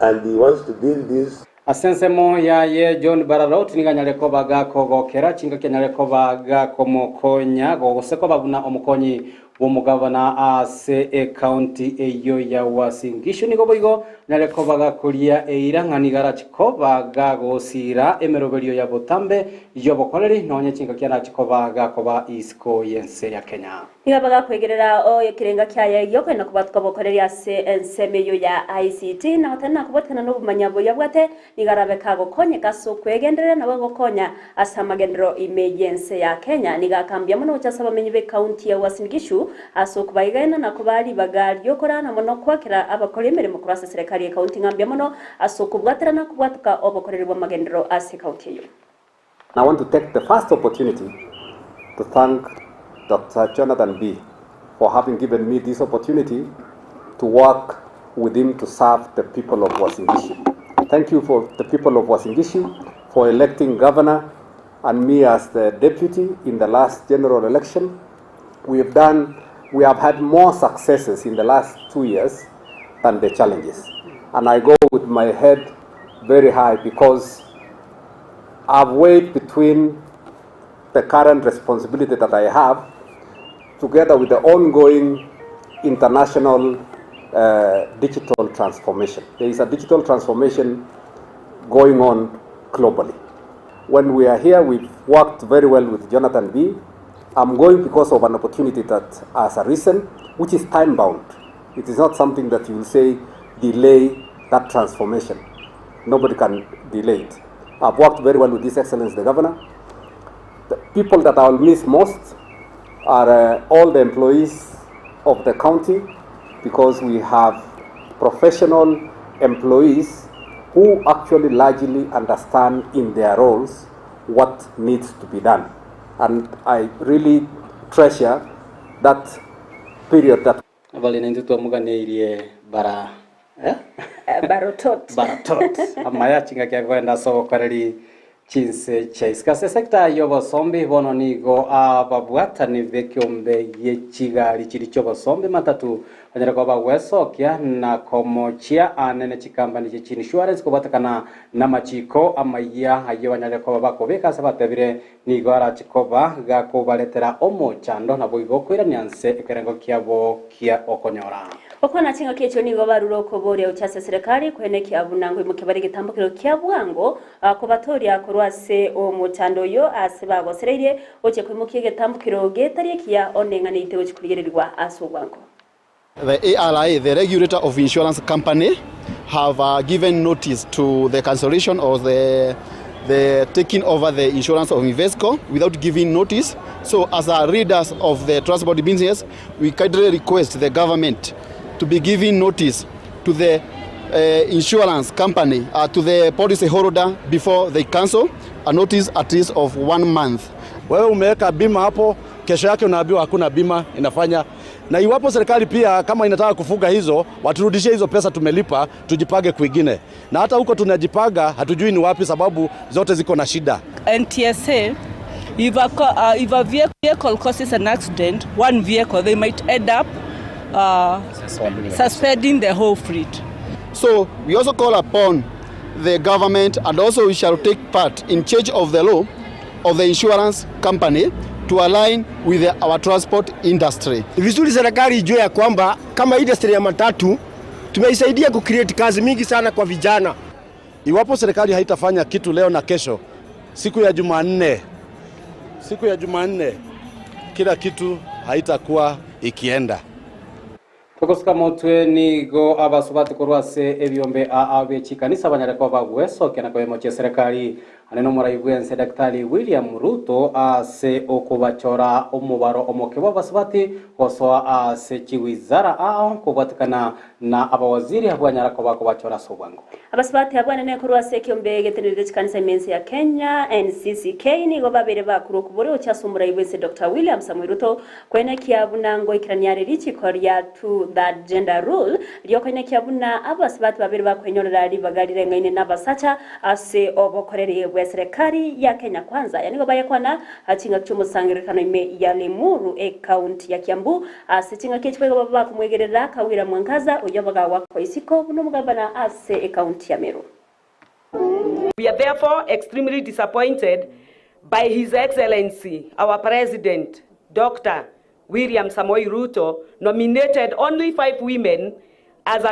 Speaker 14: And he wants to build this
Speaker 3: Ase ensemo yaye John Bararot nigo anyare koba gakogokera chingaki anyare koba gakomokonya gose koba buna omokonyi bw'omogabana ase ekaunti eyo ya Uasin Gishu. Nigo boigo anyare koba gakoria eira ng'a nigo arachi koba gagosira emeroberio ya botambe y'obokoreri nonye chingaki arachi koba gakoba isiko y'ense ya Kenya.
Speaker 2: Nigo bagakwegerera o ekirenga kiaye giokwenda kobatuka bokoreria ase ensemo eyo ya ICT na gotari nakobwatikana na obomanya buya bwate nigo arabe kagokonyeka ase okwegenderera nabo gokonya ase amagendero ime y'ense ya Kenya. Nigo akambia mono gocha ase abamenyi b'ekaunti ya Uasin Gishu ase okobaigaina na kobari ribaga mono kwakera abakora emeremo korwa ase serikali ya ekaunti ng'ambia mono ase okobwaterana kobwatuka obokoreri bwa magendero ase ekaunti eyo.
Speaker 16: I want to take the first opportunity to thank Dr. Jonathan Bii for having given me this opportunity to work with him to serve the people of Uasin Gishu. Thank you for the people of Uasin Gishu for electing governor and me as the deputy in the last general election. We have had more successes in the last 2 years than the challenges. And I go with my head very high because I've weighed between the current responsibility that I have together with the ongoing international digital transformation. There is a digital transformation going on globally. When we are here, we've worked very well with Jonathan Bii. I'm going because of an opportunity that has arisen, which is time bound. It is not something that you will say delay that transformation. Nobody can delay it. I've worked very well with His Excellency the Governor. The people that I will miss most are all the employees of the county because we have professional employees who actually largely understand in their roles what needs to be done. And I really treasure that period that
Speaker 3: Bali naintwe twamuganeirie bara eh?
Speaker 2: Barotot.
Speaker 3: Baratot amaya chingaki agoenda ase obokoreri chinse chia ase sector y'obosombi. Bono nigo ababwatani b'ekiombe gi'echigari chiri chi'obosombi matatu banyare kuba bagwesokia na komochia anene chikambani chia insurance kobwatekana na machiko amaiya ayo banyare kuba bakobeka ase batebire nigo arachikoba gakobaretera omochando nabo igo koirania nse ekerengo kiabo kia okonyora.
Speaker 2: Okwana chinga ekio nigo barure okoboria uchase serikali kwenekia bunango imukebari gitambukiro kia bwango kubatoria korwa ase omochando oyo ase bagosereirie oche kwimukia egetambukiro getari ekiya oneng'aneite gochi kurigererwa ase obwango.
Speaker 17: The ARA, the regulator of insurance company, have given notice to the cancellation or the taking over the insurance of Invesco without giving notice. So as a leaders of the transport business, we kindly request the government to be giving notice to the insurance company to the policy holder before they cancel a notice at least of one month.
Speaker 1: Wewe umeweka bima hapo, kesho yake unaambiwa hakuna bima inafanya. Na iwapo serikali pia kama inataka kufuga hizo, waturudishie hizo pesa tumelipa, tujipange kwingine. Na hata huko tunajipaga hatujui ni wapi, sababu zote ziko na shida.
Speaker 19: NTSA, if a vehicle causes an accident, one vehicle, they might end up suspending the whole fleet.
Speaker 17: So we also call upon the government and also we shall take part in change of the law of the insurance company to align with our transport industry.
Speaker 20: Ni vizuri serikali ijue ya kwamba kama industry ya matatu tumeisaidia kucreate kazi mingi sana kwa vijana.
Speaker 1: Iwapo serikali haitafanya kitu leo na kesho, siku ya Jumanne, siku ya Jumanne kila kitu haitakuwa ikienda.
Speaker 3: Togosika motwe nigo abasubati korwa ase ebiombe aa bie chikanisa banyare koba bagwesokia na koemochia serikali ane nomorai bwense Daktari William Ruto ase okobachora omobaro omoke bwa abasubati gosoa ase chiwizara ao kobwatikana na abawaziri abwanyara koba kobachora ase obwango.
Speaker 2: Abasubati abwanene korwa ase ekiombe getenerete chikanisa emensi ya Kenya NCCK nigo babere bakuru okobore ocha omorai bwense Dr. William Samoei Ruto kwenekia buna ngoikerania are richiko ria two third gender rule riokoinekia buna abasubati babere bakwenyorera ribaga rireng'aine na abasacha ase obokoreri bwa serikali ya Kenya Kwanza. Yani nigo bayekwana ching'aki chia omosangererekano ime ya Limuru e county ya Kiambu ase ching'aki echi baigo baba bakomwegerera Kawira Mwangaza oyo bagawakwa isiko buna omogabana ase e county ya Meru.
Speaker 21: We are therefore extremely disappointed by His Excellency, our President, Dr. William Samoei Ruto, nominated only 5 women as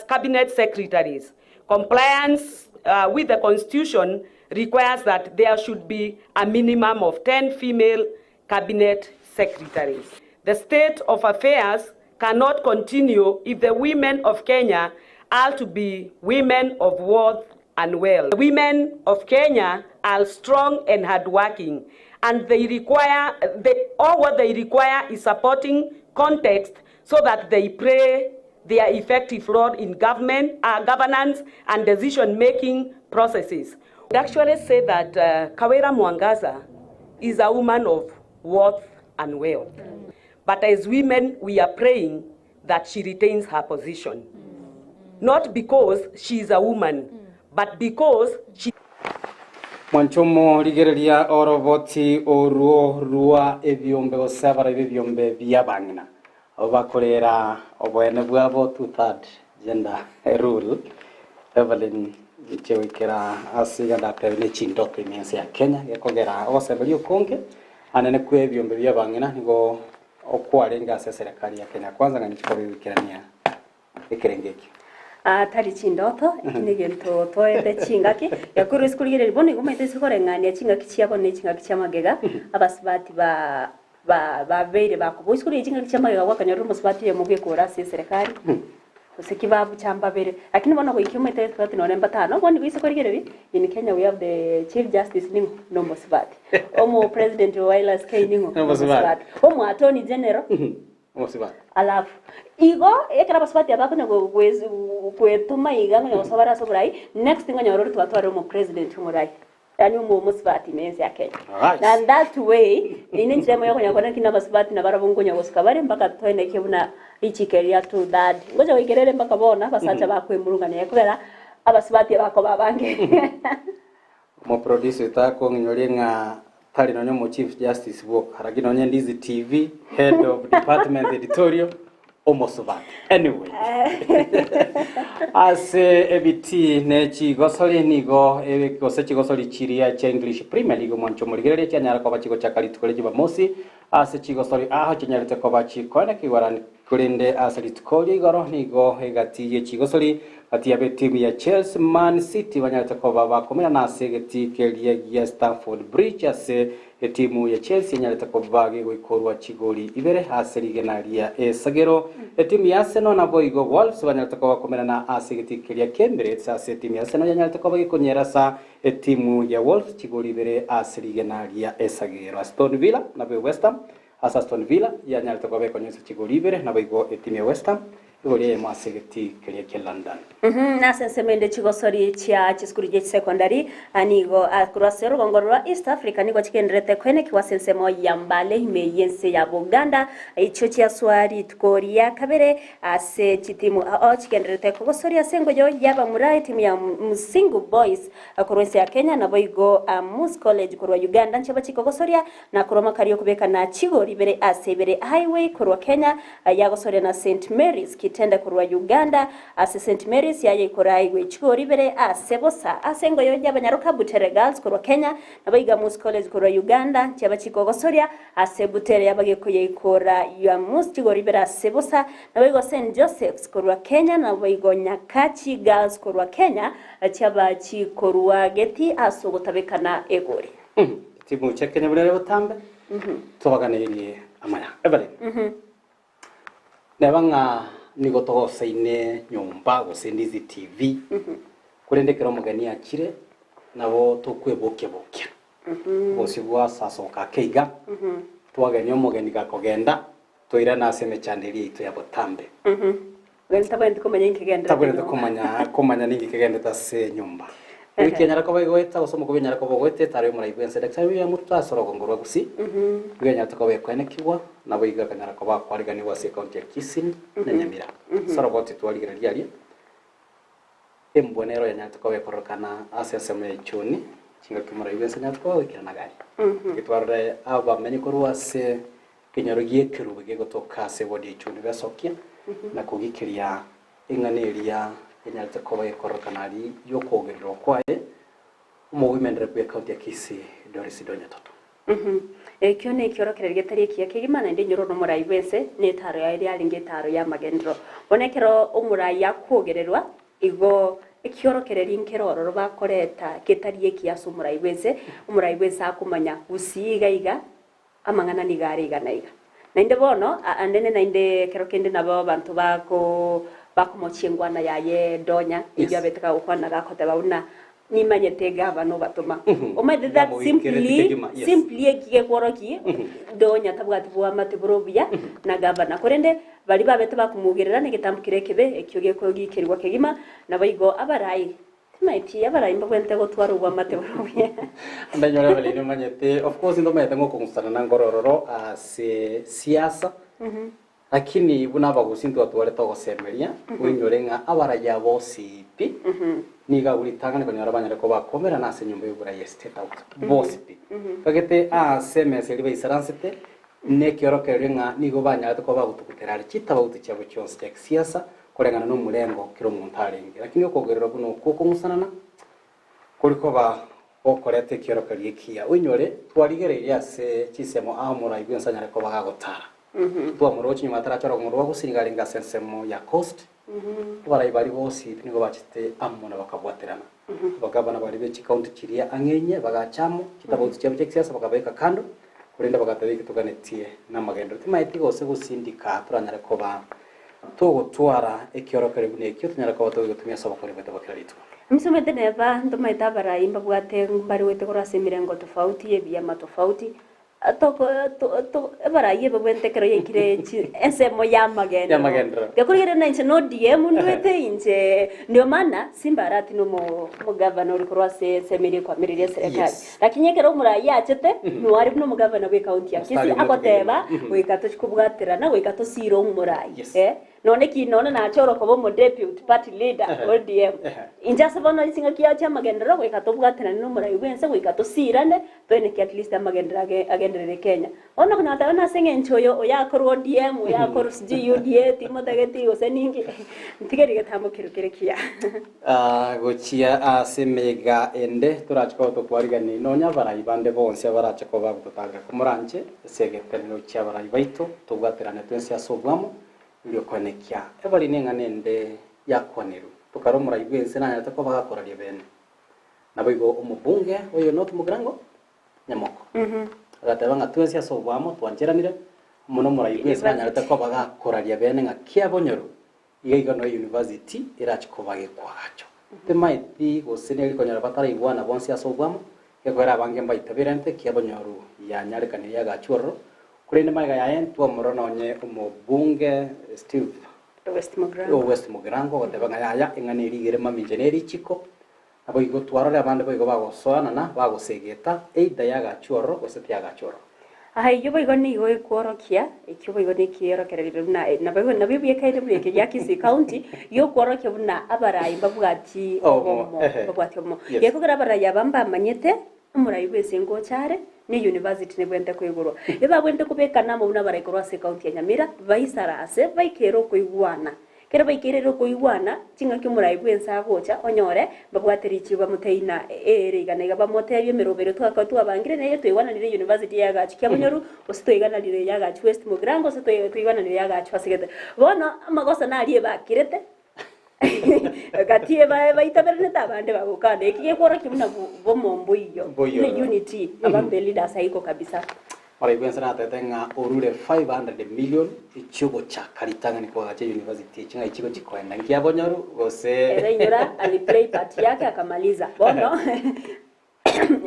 Speaker 21: cabinet secretaries. Compliance with the Constitution requires that there should be a minimum of 10 female cabinet secretaries. The state of affairs cannot continue if the women of Kenya are to be women of worth and wealth. The women of Kenya are strong and hardworking, and all what they require is supporting context so that they play their effective role in governance and decision-making processes. I'd actually say that Kawira Mwangaza is a woman of worth and wealth. But as women, we are praying that she retains her position. Not because she is a woman, but because she
Speaker 3: Mwanchomo rigereria oroboti oruo rwa ebiombe gose abarabi ebiombe bia bang'ina abo bakorera oboene bwabo two third gender rule. Evelyn nchewikera ase iga ne chindoto imiense ya Kenya gekogera ogoseberia okonge anene kwe ebiombe bia bang'ina nigo okwarenge ase serikali ya Kenya Kwanza ng'a nichikobiwikerania ekerenge eki.
Speaker 2: Tari chindoto eki negento toete chingaki yakuru isikurigireri bono igo maite isikoreng'ania chingaki chiabo ne chingaki chia magega abasubati ba ba babeire bakobo isikuri chingaki chia magega gwakanyora omusubati oyomo bwekora ase eserikali gose kibabu chambabere, lakini bono goikia omaite twati nore mbatano bono igo isikorigereri. In Kenya we have the Chief Justice ning'o? No musubati. Omo president wa LSK ning'o?
Speaker 3: No musubati.
Speaker 2: Omo Attorney General?
Speaker 3: Omusubati.
Speaker 2: Alafu igo ekero abasubati abakonya gwetuma iga ngonya gosobara ase oborai next ngonyora ori twatware omo president omorai yani omo omusubati mensi ya Kenya. Na that way ine nchira emo yokonya kona kina abasubati nabarabwo nkonya gosuka bare mpaka toeneke buna richike ria two third ngocha goikerere mpaka bona abasacha bakwemurungania ekogera abasubati bakoba abange.
Speaker 3: Mo producer takong'inyoria ng'a tari nonye mo Chief Justice bwoka lakini nonye Ndizi TV head of department editorial omosubati. Anyway, ase ebiti ne chigosori nigo gose chigosori chiria chia English Premier League mwancho morigereria chianyara koba chigochaka rituko ria Jumamosi ase chigosori aho chinyarete koba chikoene kigwara korende ase rituko ria igoro nigo egati ye chigosori gati ya timu ya Chelsea, Man City banyarete koba bakomera na ase egeti keria gia Stamford Bridge ase etimu ya Chelsea nyarete koba gigoikorwa chigori ibere ase rigena ria esagero. Etimu ya Arsenal nabo igo Wolves banyarete koba bakomera na ase egeti keria kia Emirates ase etimu ya Arsenal yanyarete koba gikonyera sa etimu ya Wolves chigori ibere ase rigena ria esagero. Aston Villa nabo West Ham ase Aston Villa yanyarete koba ekonyesa chigori ibere nabo igo etimu ya West Ham Igoro eyemo ase egetii keria kia London.
Speaker 2: Nase ensemo ende chigosori chia chisukuru chie chisecondary nigo korwa ase orogongo rwa East Africa nigo chigendererete koenekigwa ase ensemo ya Mbale ime y'ense ya Buganda echio chiaswa rituko ria kabere ase chitimu ao chigendererete kogosoria ase engoyo y'abamura etimu ya Musingu Boys korwa ense ya Kenya naboigo Amus College korwa Uganda nchiaba chikogosoria Na korwa amakari okobekana chigori ibere ase ibere Highway korwa Kenya yagosoria na St Mary's Kitende korwa Uganda ase St Mary's yayeikora aigwe chigori ibere ase bosa ase engoyo y'abanyaroka Butere Girls korwa Kenya na Baiga Mus College korwa Uganda nchiabachika ogosoria ase Butere yabagekoyeikora ya Mus chigori ibere ase bosa naboigo St Joseph's korwa Kenya naboigo Nyakachi Girls korwa Kenya chiabachikorwa geti ase ogotabekana egori.
Speaker 3: Timochia Kenya buna ere botambe, tobaganeirie amaya. Evelyn, neba ng'a nigo togosaine nyomba gose Ndizi TV, korende ekero omogeni achire, nabo tokwebokia-bokia. Obosio bwasasoka ake iga, twagenia omogeni gakogenda, toirane ase emechando eria yaito ya botambe.
Speaker 2: Ogende tabwenereti komanya inki kegenderete
Speaker 3: Tabwenereti
Speaker 2: nyomba.
Speaker 3: komanya komanya ninki kegenderete ase enyomba. Ewiki enyare koba egoeta gose omokubi onyare koba ogoeta etaro y'omorai bw'ense Daktari William Ruto ase orogongo rwa Gusii nigo enyarete koba ekoenekigwa naboigo ekanyara koba akwariganigwa ase ekaunti ya Kisii na Nyamira. Ase oroboti twarigereria aria embwa nero yanyarete koba ekororekana ase ensemo ya Ichuni chingaki omorai bw'ense anyarete koba agoikerana gari. Getwarore abamenyi korwa ase Ekenyoro gi'ekerubo gegotoka ase ewodi ya Ichuni besokia na kogikeria eng'ana eria enyarete koba gekororekana aria y'okogererwa kwaye omogwimendere bw'ecounty ya Kisii Doris Donya Toto.
Speaker 2: Ekio nekiorokererio getari ekiya kegima, naende inyororo nomorai bw'ense, na etaaro yaye yarenge etaaro y'amagenderero. Bono ekero omorai akwogererwa, igo ekiorokererio nkere ororo bakoreta getari ekiya ase omorai bw'ense, omorai bw'ense akomanya gusii iga iga, Amang'ana nigo are iga na iga. Naende bono, anene naende ekero kende nabo abanto bako bakomochia engwana yaye donya, eyio abete kagokwana gakoteba buna, Nimanyete egavana obatoma. Omanyete that
Speaker 3: Namoikeretie
Speaker 2: simply,
Speaker 3: kegima, yes.
Speaker 2: simply eki gekworokia, donya tabwati boamate bore obuya na gavana. Korende baria babete bakomogerera negetambo keria ekebe, ekio gekogikerigwa kegima, naboigo abarai Timaeti abarai mbabwenerete gotwara obwamate bore obuya.
Speaker 3: Ndanyore abariri omanyete, of course ntomanyete ng'a okong'usana na nkore ororo ase siasa, lakini buna abagusii ntwatwarete ogosemeria, oinyore ng'a abarai aba bonsi pi, nigo abwo ritang'ani konyora banyare koba bakomerana ase enyomba y'oborai ya State House, bonsi pi. Gagete ase emesa eria baisaransete, nekiorokererio ng'a nigo banyarete koba bagotugutera are chitabauti chiabo chionsi chia kisiasa, Koreng'ana nomorengo kera omonto arenge. Lakini okogererwa buna okwo okong'usanana kori koba gokoreta ekiorokererio ekiya. Oinyore, twarigereirie ase chinsemo aa omorai bw'ense anyare koba gagotara. Twamoroche nyuma atarachora komorua gose nigo arenge ase ensemo ya Coast. Abarai baria bonsi nigo bachete amo na bakabwaterana. Abagavana baria be chikaunti chiria ang'e inye bagacha amo, chitabauti chiabo chia kisiasa bakabeka kando, korende bagateba eki toganetie namagenderero. Timaeti gose gosindika toranyare koba Togotwara ekiorokererio buna ekio, tonyare koba togegotumia ase obokori bwaito bwa kera rituko.
Speaker 2: Amisomete neba ntomaete abarai mbabwate mbaruete korwa ase emirengo tofauti y'ebiama tofauti, toko to to abarai ebabwente ekero yaikire chi ensemo y'amagenderero.
Speaker 3: Y'amagenderero.
Speaker 2: Gekorigereria na inche na ODM ndwete inche, ndio maana simbarati na omo omogavana ore korwa ase ensemo eria ekwamireria eserekari.
Speaker 3: Yes.
Speaker 2: Lakini ekero omorai achete, noare buna omogavana bw'ecounty ya Kisii,
Speaker 3: Mstari omote
Speaker 2: agoteba
Speaker 3: kegima.
Speaker 2: goika tochi kobwaterana, goika tosire omorai.
Speaker 3: Yes.
Speaker 2: Eh, nonye ki nonye nache ore koba omodeputy party leader ODM. Inche ase bono ching'aki yao chi'amagenderero goika tobwaterane na omorai bw'ense, goika tosirane, toeneke at least amagenderero age agenderere Kenya. Bono okonyora goteba buna ase eng'encho oyo oyakorwa ODM, oyakorwa sijui UDA, timotageti gose ninki, ntigerie getambo keria kere kiya.
Speaker 3: Gochia ase emeyega ende torache koba tokwarigani nonya abarai bande bonsi abarache koba bagototarera komoranche ase egetenero chi'abarai baito, tobwaterane twensi ase obwamo, erio koenekia ebari neng'ana ende yakwanerwe. Tokare omorai bw'ense nanyarete koba gakoraria bene. Naboigo omobunge oyo North Mugirango, Nyamoko, agateba ng'a twensi ase obwamo twancheranire, mono omorai bw'ense nanyarete koba gakoraria bene ng'a kiabonyorwe Iga iga noyo university erache koba gekwagacho. Timaeti gose neri konyora bataraigwana bonsi ase obwamo, gekoera abange mbaitaberente kiabonyoru yanyarekanire yagachwa ororo, korende magega yaye ntwamorora nonye omobunge Steve.
Speaker 2: West Mugirango.
Speaker 3: O West Mugirango ogoteba ng'a yaya eng'ana eria igere mamincha na erichiko, naboigo twarore abande boigo bagosoanana bagosegeta either yagachwa ororo gose tiyagachwa ororo.
Speaker 2: Ayio boigo nigo ekworokia, ekio boigo nekiorokererio buna naboigo nabio biekaine buna eke gia Kisii County, gi'okworokia buna abarai mbabwati obomo, mbabwati obomo. Gekogera abarai aba mbamanyete omorai bw'ense ngocha are, ne university nebwenerete koigorwa. Ebabwenerete kobekana amo buna abarai korwa ase ecounty ya Nyamira, baisarase, baikere okoigwana. Ekero baikeire okoigwana, ching'aki omorai bw'ense agocha, onyore mbabwate richibu bamotebie ng'a ere iga na iga, bamotebie emeroberi twakaba twabangire neye toigwananire university y'agachu Kiabonyoru, gose toigananire y'agachu West Mugirango, gose toigananire y'agachu ase gete. Bono amagoso naria ebakirete, gati baitaberanete abande bagokana. Eki gekworokia buna bomo mboiyo,
Speaker 3: Mboiyo.
Speaker 2: buna unity among the leaders haiko kabisa.
Speaker 3: Moraigwe inse natebete ng'a orure 500 million echiogochaka ritang'ani koagacha university echi ng'ai chigochi koenda nkiabonyoru gose
Speaker 2: Ere inyora aliplay part yake akamaliza bono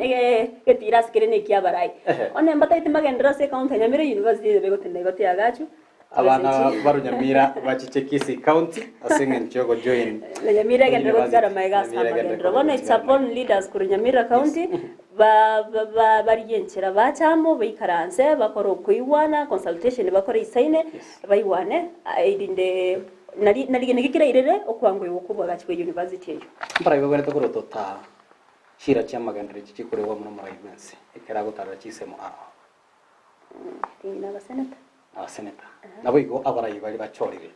Speaker 2: egetira ase kere nekiabarai one mbataete magenderero ase ecounty ya Nyamira university eye begotenda igo tiagachwa
Speaker 3: Abana ba Nyamira bachiche Kisii County ase eng'encho yogojoin
Speaker 2: Na Nyamira egenderere gotigara
Speaker 3: university.
Speaker 2: maega ase
Speaker 3: Nyamira egenderere
Speaker 2: amagenderero. Bono it's
Speaker 3: gotigara
Speaker 2: upon leaders korwa Nyamira County ba ba barigie enchera bache amo baikaranse bakore okoigwana consultation bakore isaine baigwane erinde nari nari naki kerairere okwangoigwa kwa obwagachi bwa university eyio.
Speaker 3: Mbarai babwenerete korotota chiira chi'amagenderero echi chikoregwa amo nomorai bw'ense ekero agotarera chinsemo ao.
Speaker 2: Ting'ina abaseneta.
Speaker 3: Abaseneta. Naboigo abarai baria bachorire.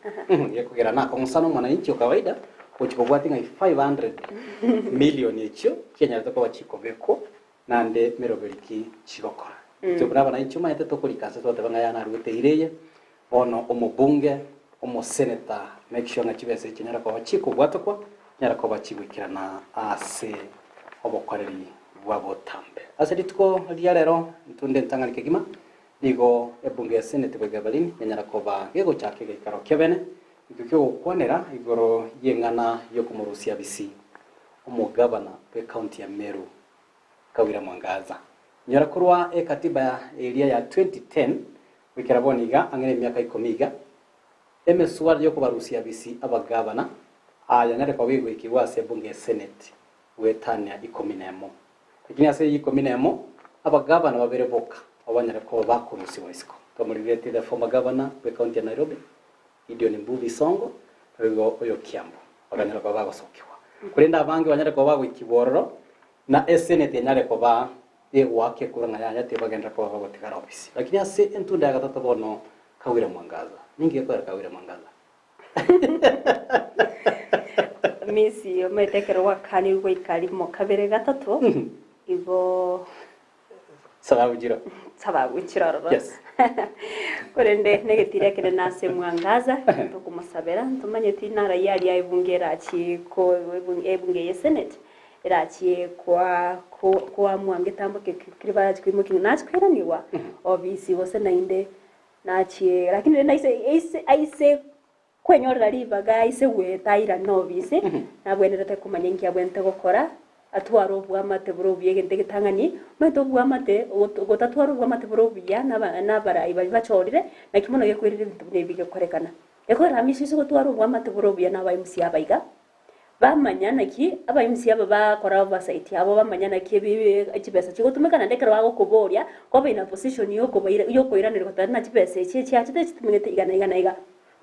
Speaker 3: Gekogera nakong'usana omwananchi o kawaida gochia kobwatia ng'a 500 million echio chianyarete koba chikobekwa naende meroberi ki chigokora. Intwe buna abananchi omanyete tokorika ase twateba ng'a yaya naruete eira eye, bono omobunge, omoseneta make sure ng'a chibesa echi chianyara koba chikobwatokwa, chinyara koba chigoikerana ase obokoreri bwa botambe. Ase rituko ria rero ntunde entang'ani kegima, nigo ebunge ya Senate goika Berlin yanyara koba gegochaka egeikaro kiabene, ekio ki'ogokwanera igoro y'eng'ana y'okomorusia bisi omogabana bw'ecounty ya Meru, Kawira Mwangaza. Nyora korwa ekatiba eria ya 2010 goikera bono iga ang'e nemiaka ikomi iga, emeswada y'okobarusia bisi abagabana aya yanyare koba egoikigwa ase ebunge ya Senate goetania ikomi nemo. Lakini ase eyio ikomi nemo, abagavana babere boka abanyare koba bakorusigwa isiko. Twamorigeretie the former governor bw'ecounty ya Nairobi, Gideon Mbuvi Sonko, naboigo oyo Kiambu, bakanyara koba bagosokigwa. Korende abange banyare koba bagoikigwa ororo, na esenate enyare koba egoaka ekura ng'a yaya tibagenderera koba bagotigara ofisi. Lakini ase entunda ya gatato bono, Kawira Mwangaza. Ninki gekoera Kawira Mwangaza?
Speaker 2: Misi omanyete ekero gwakanirwe goika rimo kabere gatato igo
Speaker 3: Sababu chiro.
Speaker 2: sababu chiro ororo.
Speaker 3: Yes.
Speaker 2: Korende negetiri ekenene ase mwangaza tokomosabera ntomanyeti naraia aria ebunge erachie ko ebunge eye senate erachie koa koamua ngetambo keri barachie koimokia nachie koiraniwa obisi gose naende Nachie, lakini rende aise, aise, aise kwenyorera ribaga aise gwetaira nobise, nabwenerete komanya inki abwenerete gokora, atware oboamate bore obuya egento egetang'ani, omanyete oboamate, ogot gotatwara oboamate bore obuya naba nabarai baria bachorire, naki mono gekoirera ebinto buna ebi bigokorekana. Ekorera amiso ase gotwara oboamate bore obuya na aba MC aba iga, Bamanya naki abaimsi aba bakora oversight abo, bamanya naki ebi chibesa chigotumeka naende ekero bagokoboria, koba in a position yokobaira yokoiraneria goteba ng'a chibesa echi echiachete chitumegete iga na iga na iga.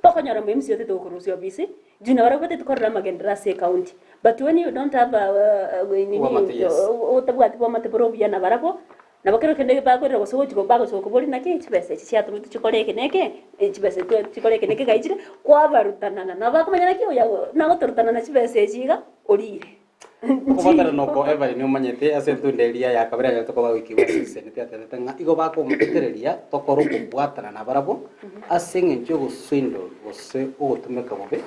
Speaker 2: Tokonyora moimsi otete gokorusia ofisi, juu nabarabwo batete korora amagenderero ase ecounty. But when you don't have a nini
Speaker 3: Obwamate, yes.
Speaker 2: otabwati bwamate bore obuya nabarabwo, Nabo kero kende bakorera gose gochia bagochia gokoboria naki chibesa echi chiatomete chikore eke na eke, chibesa echi chikore eke na eke gaichire, kwabarutanana. Nabo bakomanya naki oyo nagotorutanana chibesa echi iga, orire.
Speaker 3: Okobatarana oko Evelyn omanyete ase entunda eria ya kabere anyarete koba goikigwa ase eseneti atebete ng'a igo bakomobetereria tokore okobwatana nabarabwo ase eng'encho y'ogoswindle gose ogotumeka bobe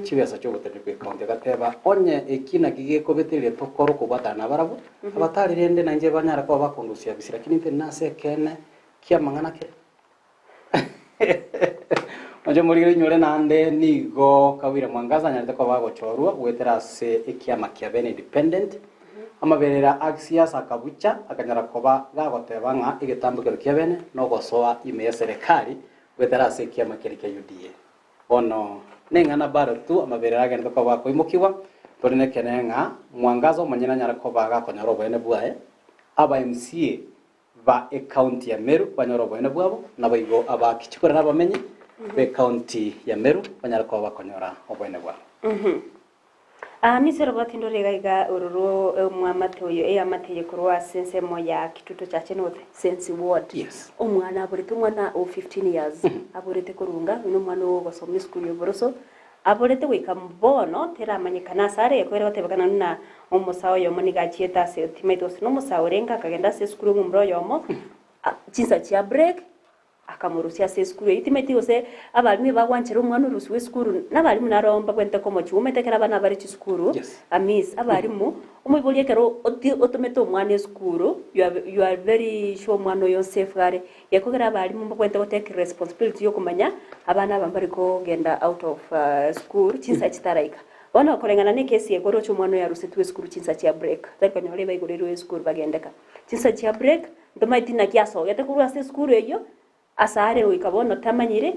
Speaker 3: chibesa chi'obotenenku bw'ecounty. Agateba onye eki naki gekobetereria tokore okobwatana nabarabwo Abatari rende nainche banyare koba bakondusia bisi, lakini intwe nase ekeene ki'amang'ana kere. Oche morigererie inyore naende nigo Kawira Mwangaza anyarete koba agochorwa goetera ase ekiama kia Bene Independent. Amaberera a gisiasa akabucha akanyara koba gagoteba ng'a egetambokero kia Bene nogosoa ime y'eserekari goetera ase ekiama keria kia UDA. Bono neng'ana bado tu amabere agenderete koba akoimokigwa, tore nekeene ng'a Mwangaza omonyene anyare koba gakonyora oboene bwaye, aba MCA ba ecounty ya Meru banyore oboene bwabo, naboigo aba Kichikore na abamenyi b'ecounty ya Meru banyare koba bakonyora oboene bwabo.
Speaker 2: Aa Misiri roboti ndore iga iga ororo omwamate oyo eamate eye korwa ase ensemo ya Kitutu Chache North Sensi Ward.
Speaker 3: Yes.
Speaker 2: Omwana aborete omwana o 15 years aborete korunga oyo nomwana ogosoma esukuru ya oboroso aborete goika bono teramanyekana ase are ekwere gotebekana buna omosae oyomo nigo achiete ase timaeti gose nomosae orenge akagenda ase esukuru omomura oyomo chinsa chia break Akamorusia ase esukuru eyio. Timanyeti gose abalimu ebagwanchera omwana orusiwe esukuru, nabalimu naro mbabwenerete komochigwa. Omanyete ekero abana bare chisukuru, Amis, abalimu, omoibori ekero oti otomete omwana esukuru, you are you are very sure omwana oyo nsafe are. Gekogera abalimu mbabwenerete go take responsibility yokomanya abana aba mbari kogenda out of school chinsa chitaraika. Bono koreng'ana na ekesi eye koroche omwana oyo arusetwe esukuru chinsa chia break, tari konyora ebaigorerwe esukuru bagendeka. Chinsa chia break, Ntomaeti naki asogete korwa ase esukuru eyio, ase are goika bono tamanyiri,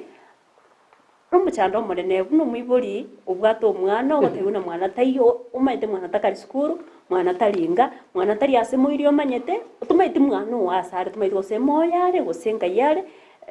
Speaker 2: nomochando omonene buna omoibori obwate omwana ogotebiwa buna mwana taiyo, omanyete mwana takari sukuru, mwana tari inga, mwana tari ase moiri omanyete, tomaeti mwana oo ase are tomaeti gose moyo are gose nkai are,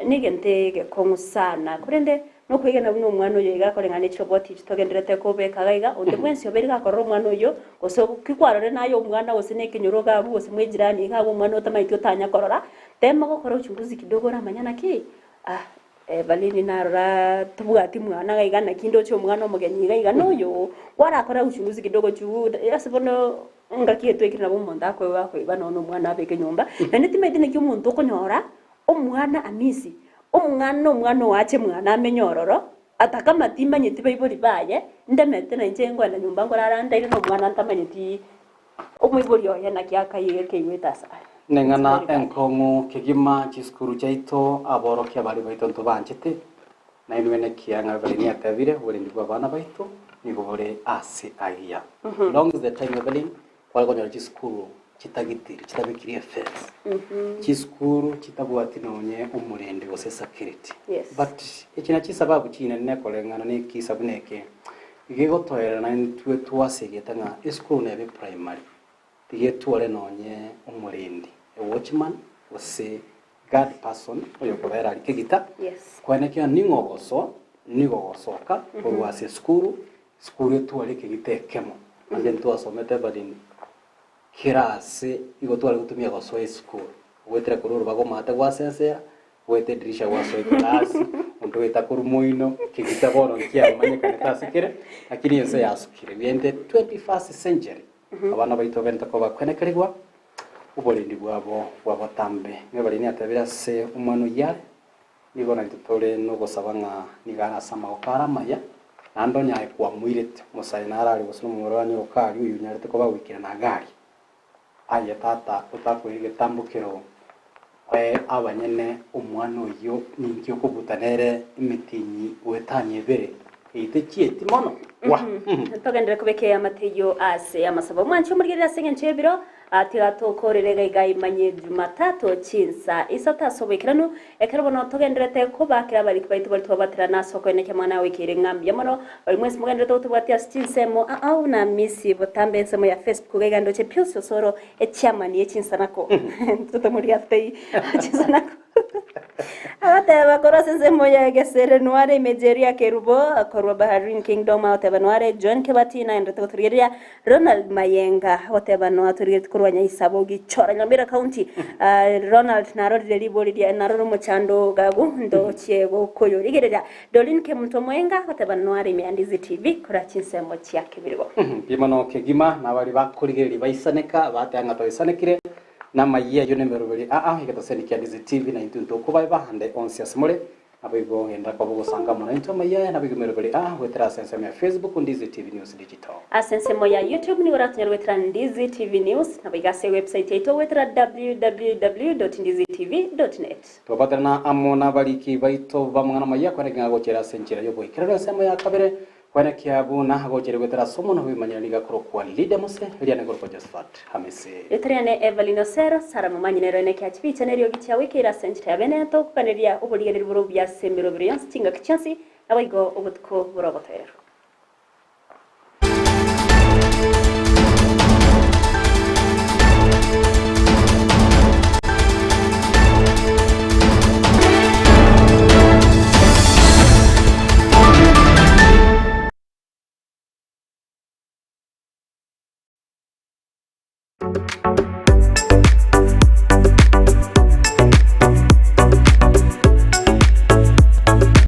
Speaker 2: negento egekong'u sana. Korende Nokwegena buna omwana oyo iga akoreng'ana ne chiroboti echi togendererete kobeka iga iga, onde bwensi obeire gakorora omwana oyio, gose ki kwarorire naye omwana gose na ekenyoro iga abwo gose mwejirani iga abwo omwana otamaeti otanya korora, tema gokora uchunguzi kidogo oramanye naki ah Evelyn narora tobwati mwana iga iga naki ndoche omwana omogeni iga iga noyo, kwarakora uchunguzi kidogo juu ase bono ngaki etwekire nabo omonto akoigwa akoiba nonya omwana abeke nyomba, naende timaeti naki omonto okonyora Omwana Amisi, omwana omwana oache mwana amenye ororo, atakama timanyeti baibori baye, ndemete na inche nkoenda nyomba nkorara ndaire nomwana ntamanyeti omoibori oye naki akaiga keigwete ase are.
Speaker 3: Neng'ana enkong'u kegima chisukuru chiaito aborokia baria baito ntobanchete, nainwe nekiya ng'a Evelyn atebire oborendi bw'abana baito nigo bore ase agiya. Long is the time Evelyn Kware konyora chisukuru chitagitiri, chitabekiri efence, chisukuru chitabwati nonye omorendi gose security. But echi nachi chisababu chinene koreng'ana na ekisa buna eke, gegotoerera intwe twasegete ng'a esukuru nebe primary, tigetware nonye omorendi, a watchman gose guard person oyokobera aria kegita, koenekia ning'o ogosoa, nigo ogosoka korwa ase esukuru, Sukuru etware ekegita ekemo, naende ntwasomete Evelyn kera ase igo tware gotumia gosoa esukuru, goetera korwa orobago omate gwasensera, goeta edirisha gwasoa ekerasi, onde oeta korwa moino, kegita bono nkiamanyekanete ase kere, lakini ense yasukire. We are in the 21st century, abana baito babenerete koba bakwenekerigwa oborendi bwabo bwa botambe. Nigo Evelyn atebire ase omwana oyio are. Nigo naintwe tore nogosaba ng'a nigo are ase amagoko are amaya, naende onye aye kwamoirete, omosae nare aria gose nomomura oranyore okaria oyio onyarete koba goikerana iga aria. Aye tata otakoira egetambokero oe abanyene omwana oyio ninki okobuta nere emetienyi goetania ebere, eyio techieti mono? Gwa!
Speaker 2: Togenderere kobeka eamate eyio ase amasabo. Mwanche omorigererie ase engencho y'ebiro, Tiga tokorere iga iga imanye Jumatatu chinsa isato ase oboikeranu, ekero bono togendererete kobakera abariki baito baria twabaterana ase okoenekia amang'ana agoikeire ng'a mbuya mono. Baria mwensi mogendererete gotobwatia ase chinsemo ao na Missy botambe ensemo ya Facebook iga iga ndoche Pius Osoro echairman ye chinsanako totomoria atotebie chinsanako Agoteba korwa ase ensemo ya Gesere nware Imejeria Kerubo korwa Bahrain Kingdom agoteba nware John Kebati naenderete gotorigereria Ronald Mayenga agoteba noa torigeretie korwa Nyaisabo Gichora Nyamira County Ronald narorire ribori ria narore omochando gagu ndochie gokoyorigereria Doreen Kemunto Moenga agoteba noa are ime ya Ndizi TV korwa chinsemo chia Kebirigo.
Speaker 3: Mbuya mono kegima nabari bakorigereria baisaneka bateba ng'a twaisanekire namayia ayio nemeroberi aa egetoseni kia Ndizi TV naintwe ntokobaeba ande onsi ase more Naboigo genda koba ogosanga amo naintwe amayia aya naboigo emeroberi aa goetera ase ensemo ya Facebook Ndizi TV News Digital.
Speaker 2: Ase ensemo ya YouTube nigo oratonyore goetera Ndizi TV News, naboigo ase ewebsite yaito goetera www.ndizitv.net.
Speaker 3: Tobwaterana amo nabariki baito b'amang'ana amayia kwaneking'a gochera ase enchera y'oboikeranu ensemo ya kabere. Kwenekia buna agochire goetera ase omonwa bw'imanyereri nigo akorokwa Lydia Mose, eria nigo akorokwa Josephat Hamisi.
Speaker 2: Ritorene Evelyn Osero, Sarah Momanyi nero ene kia chibicha neriogi chiagoikeire ase enchera ya bene tokoganeria oborigereria bore obuya ase emerobero yonsi chingaki chionsi naboigo obotuko bore obotoereru.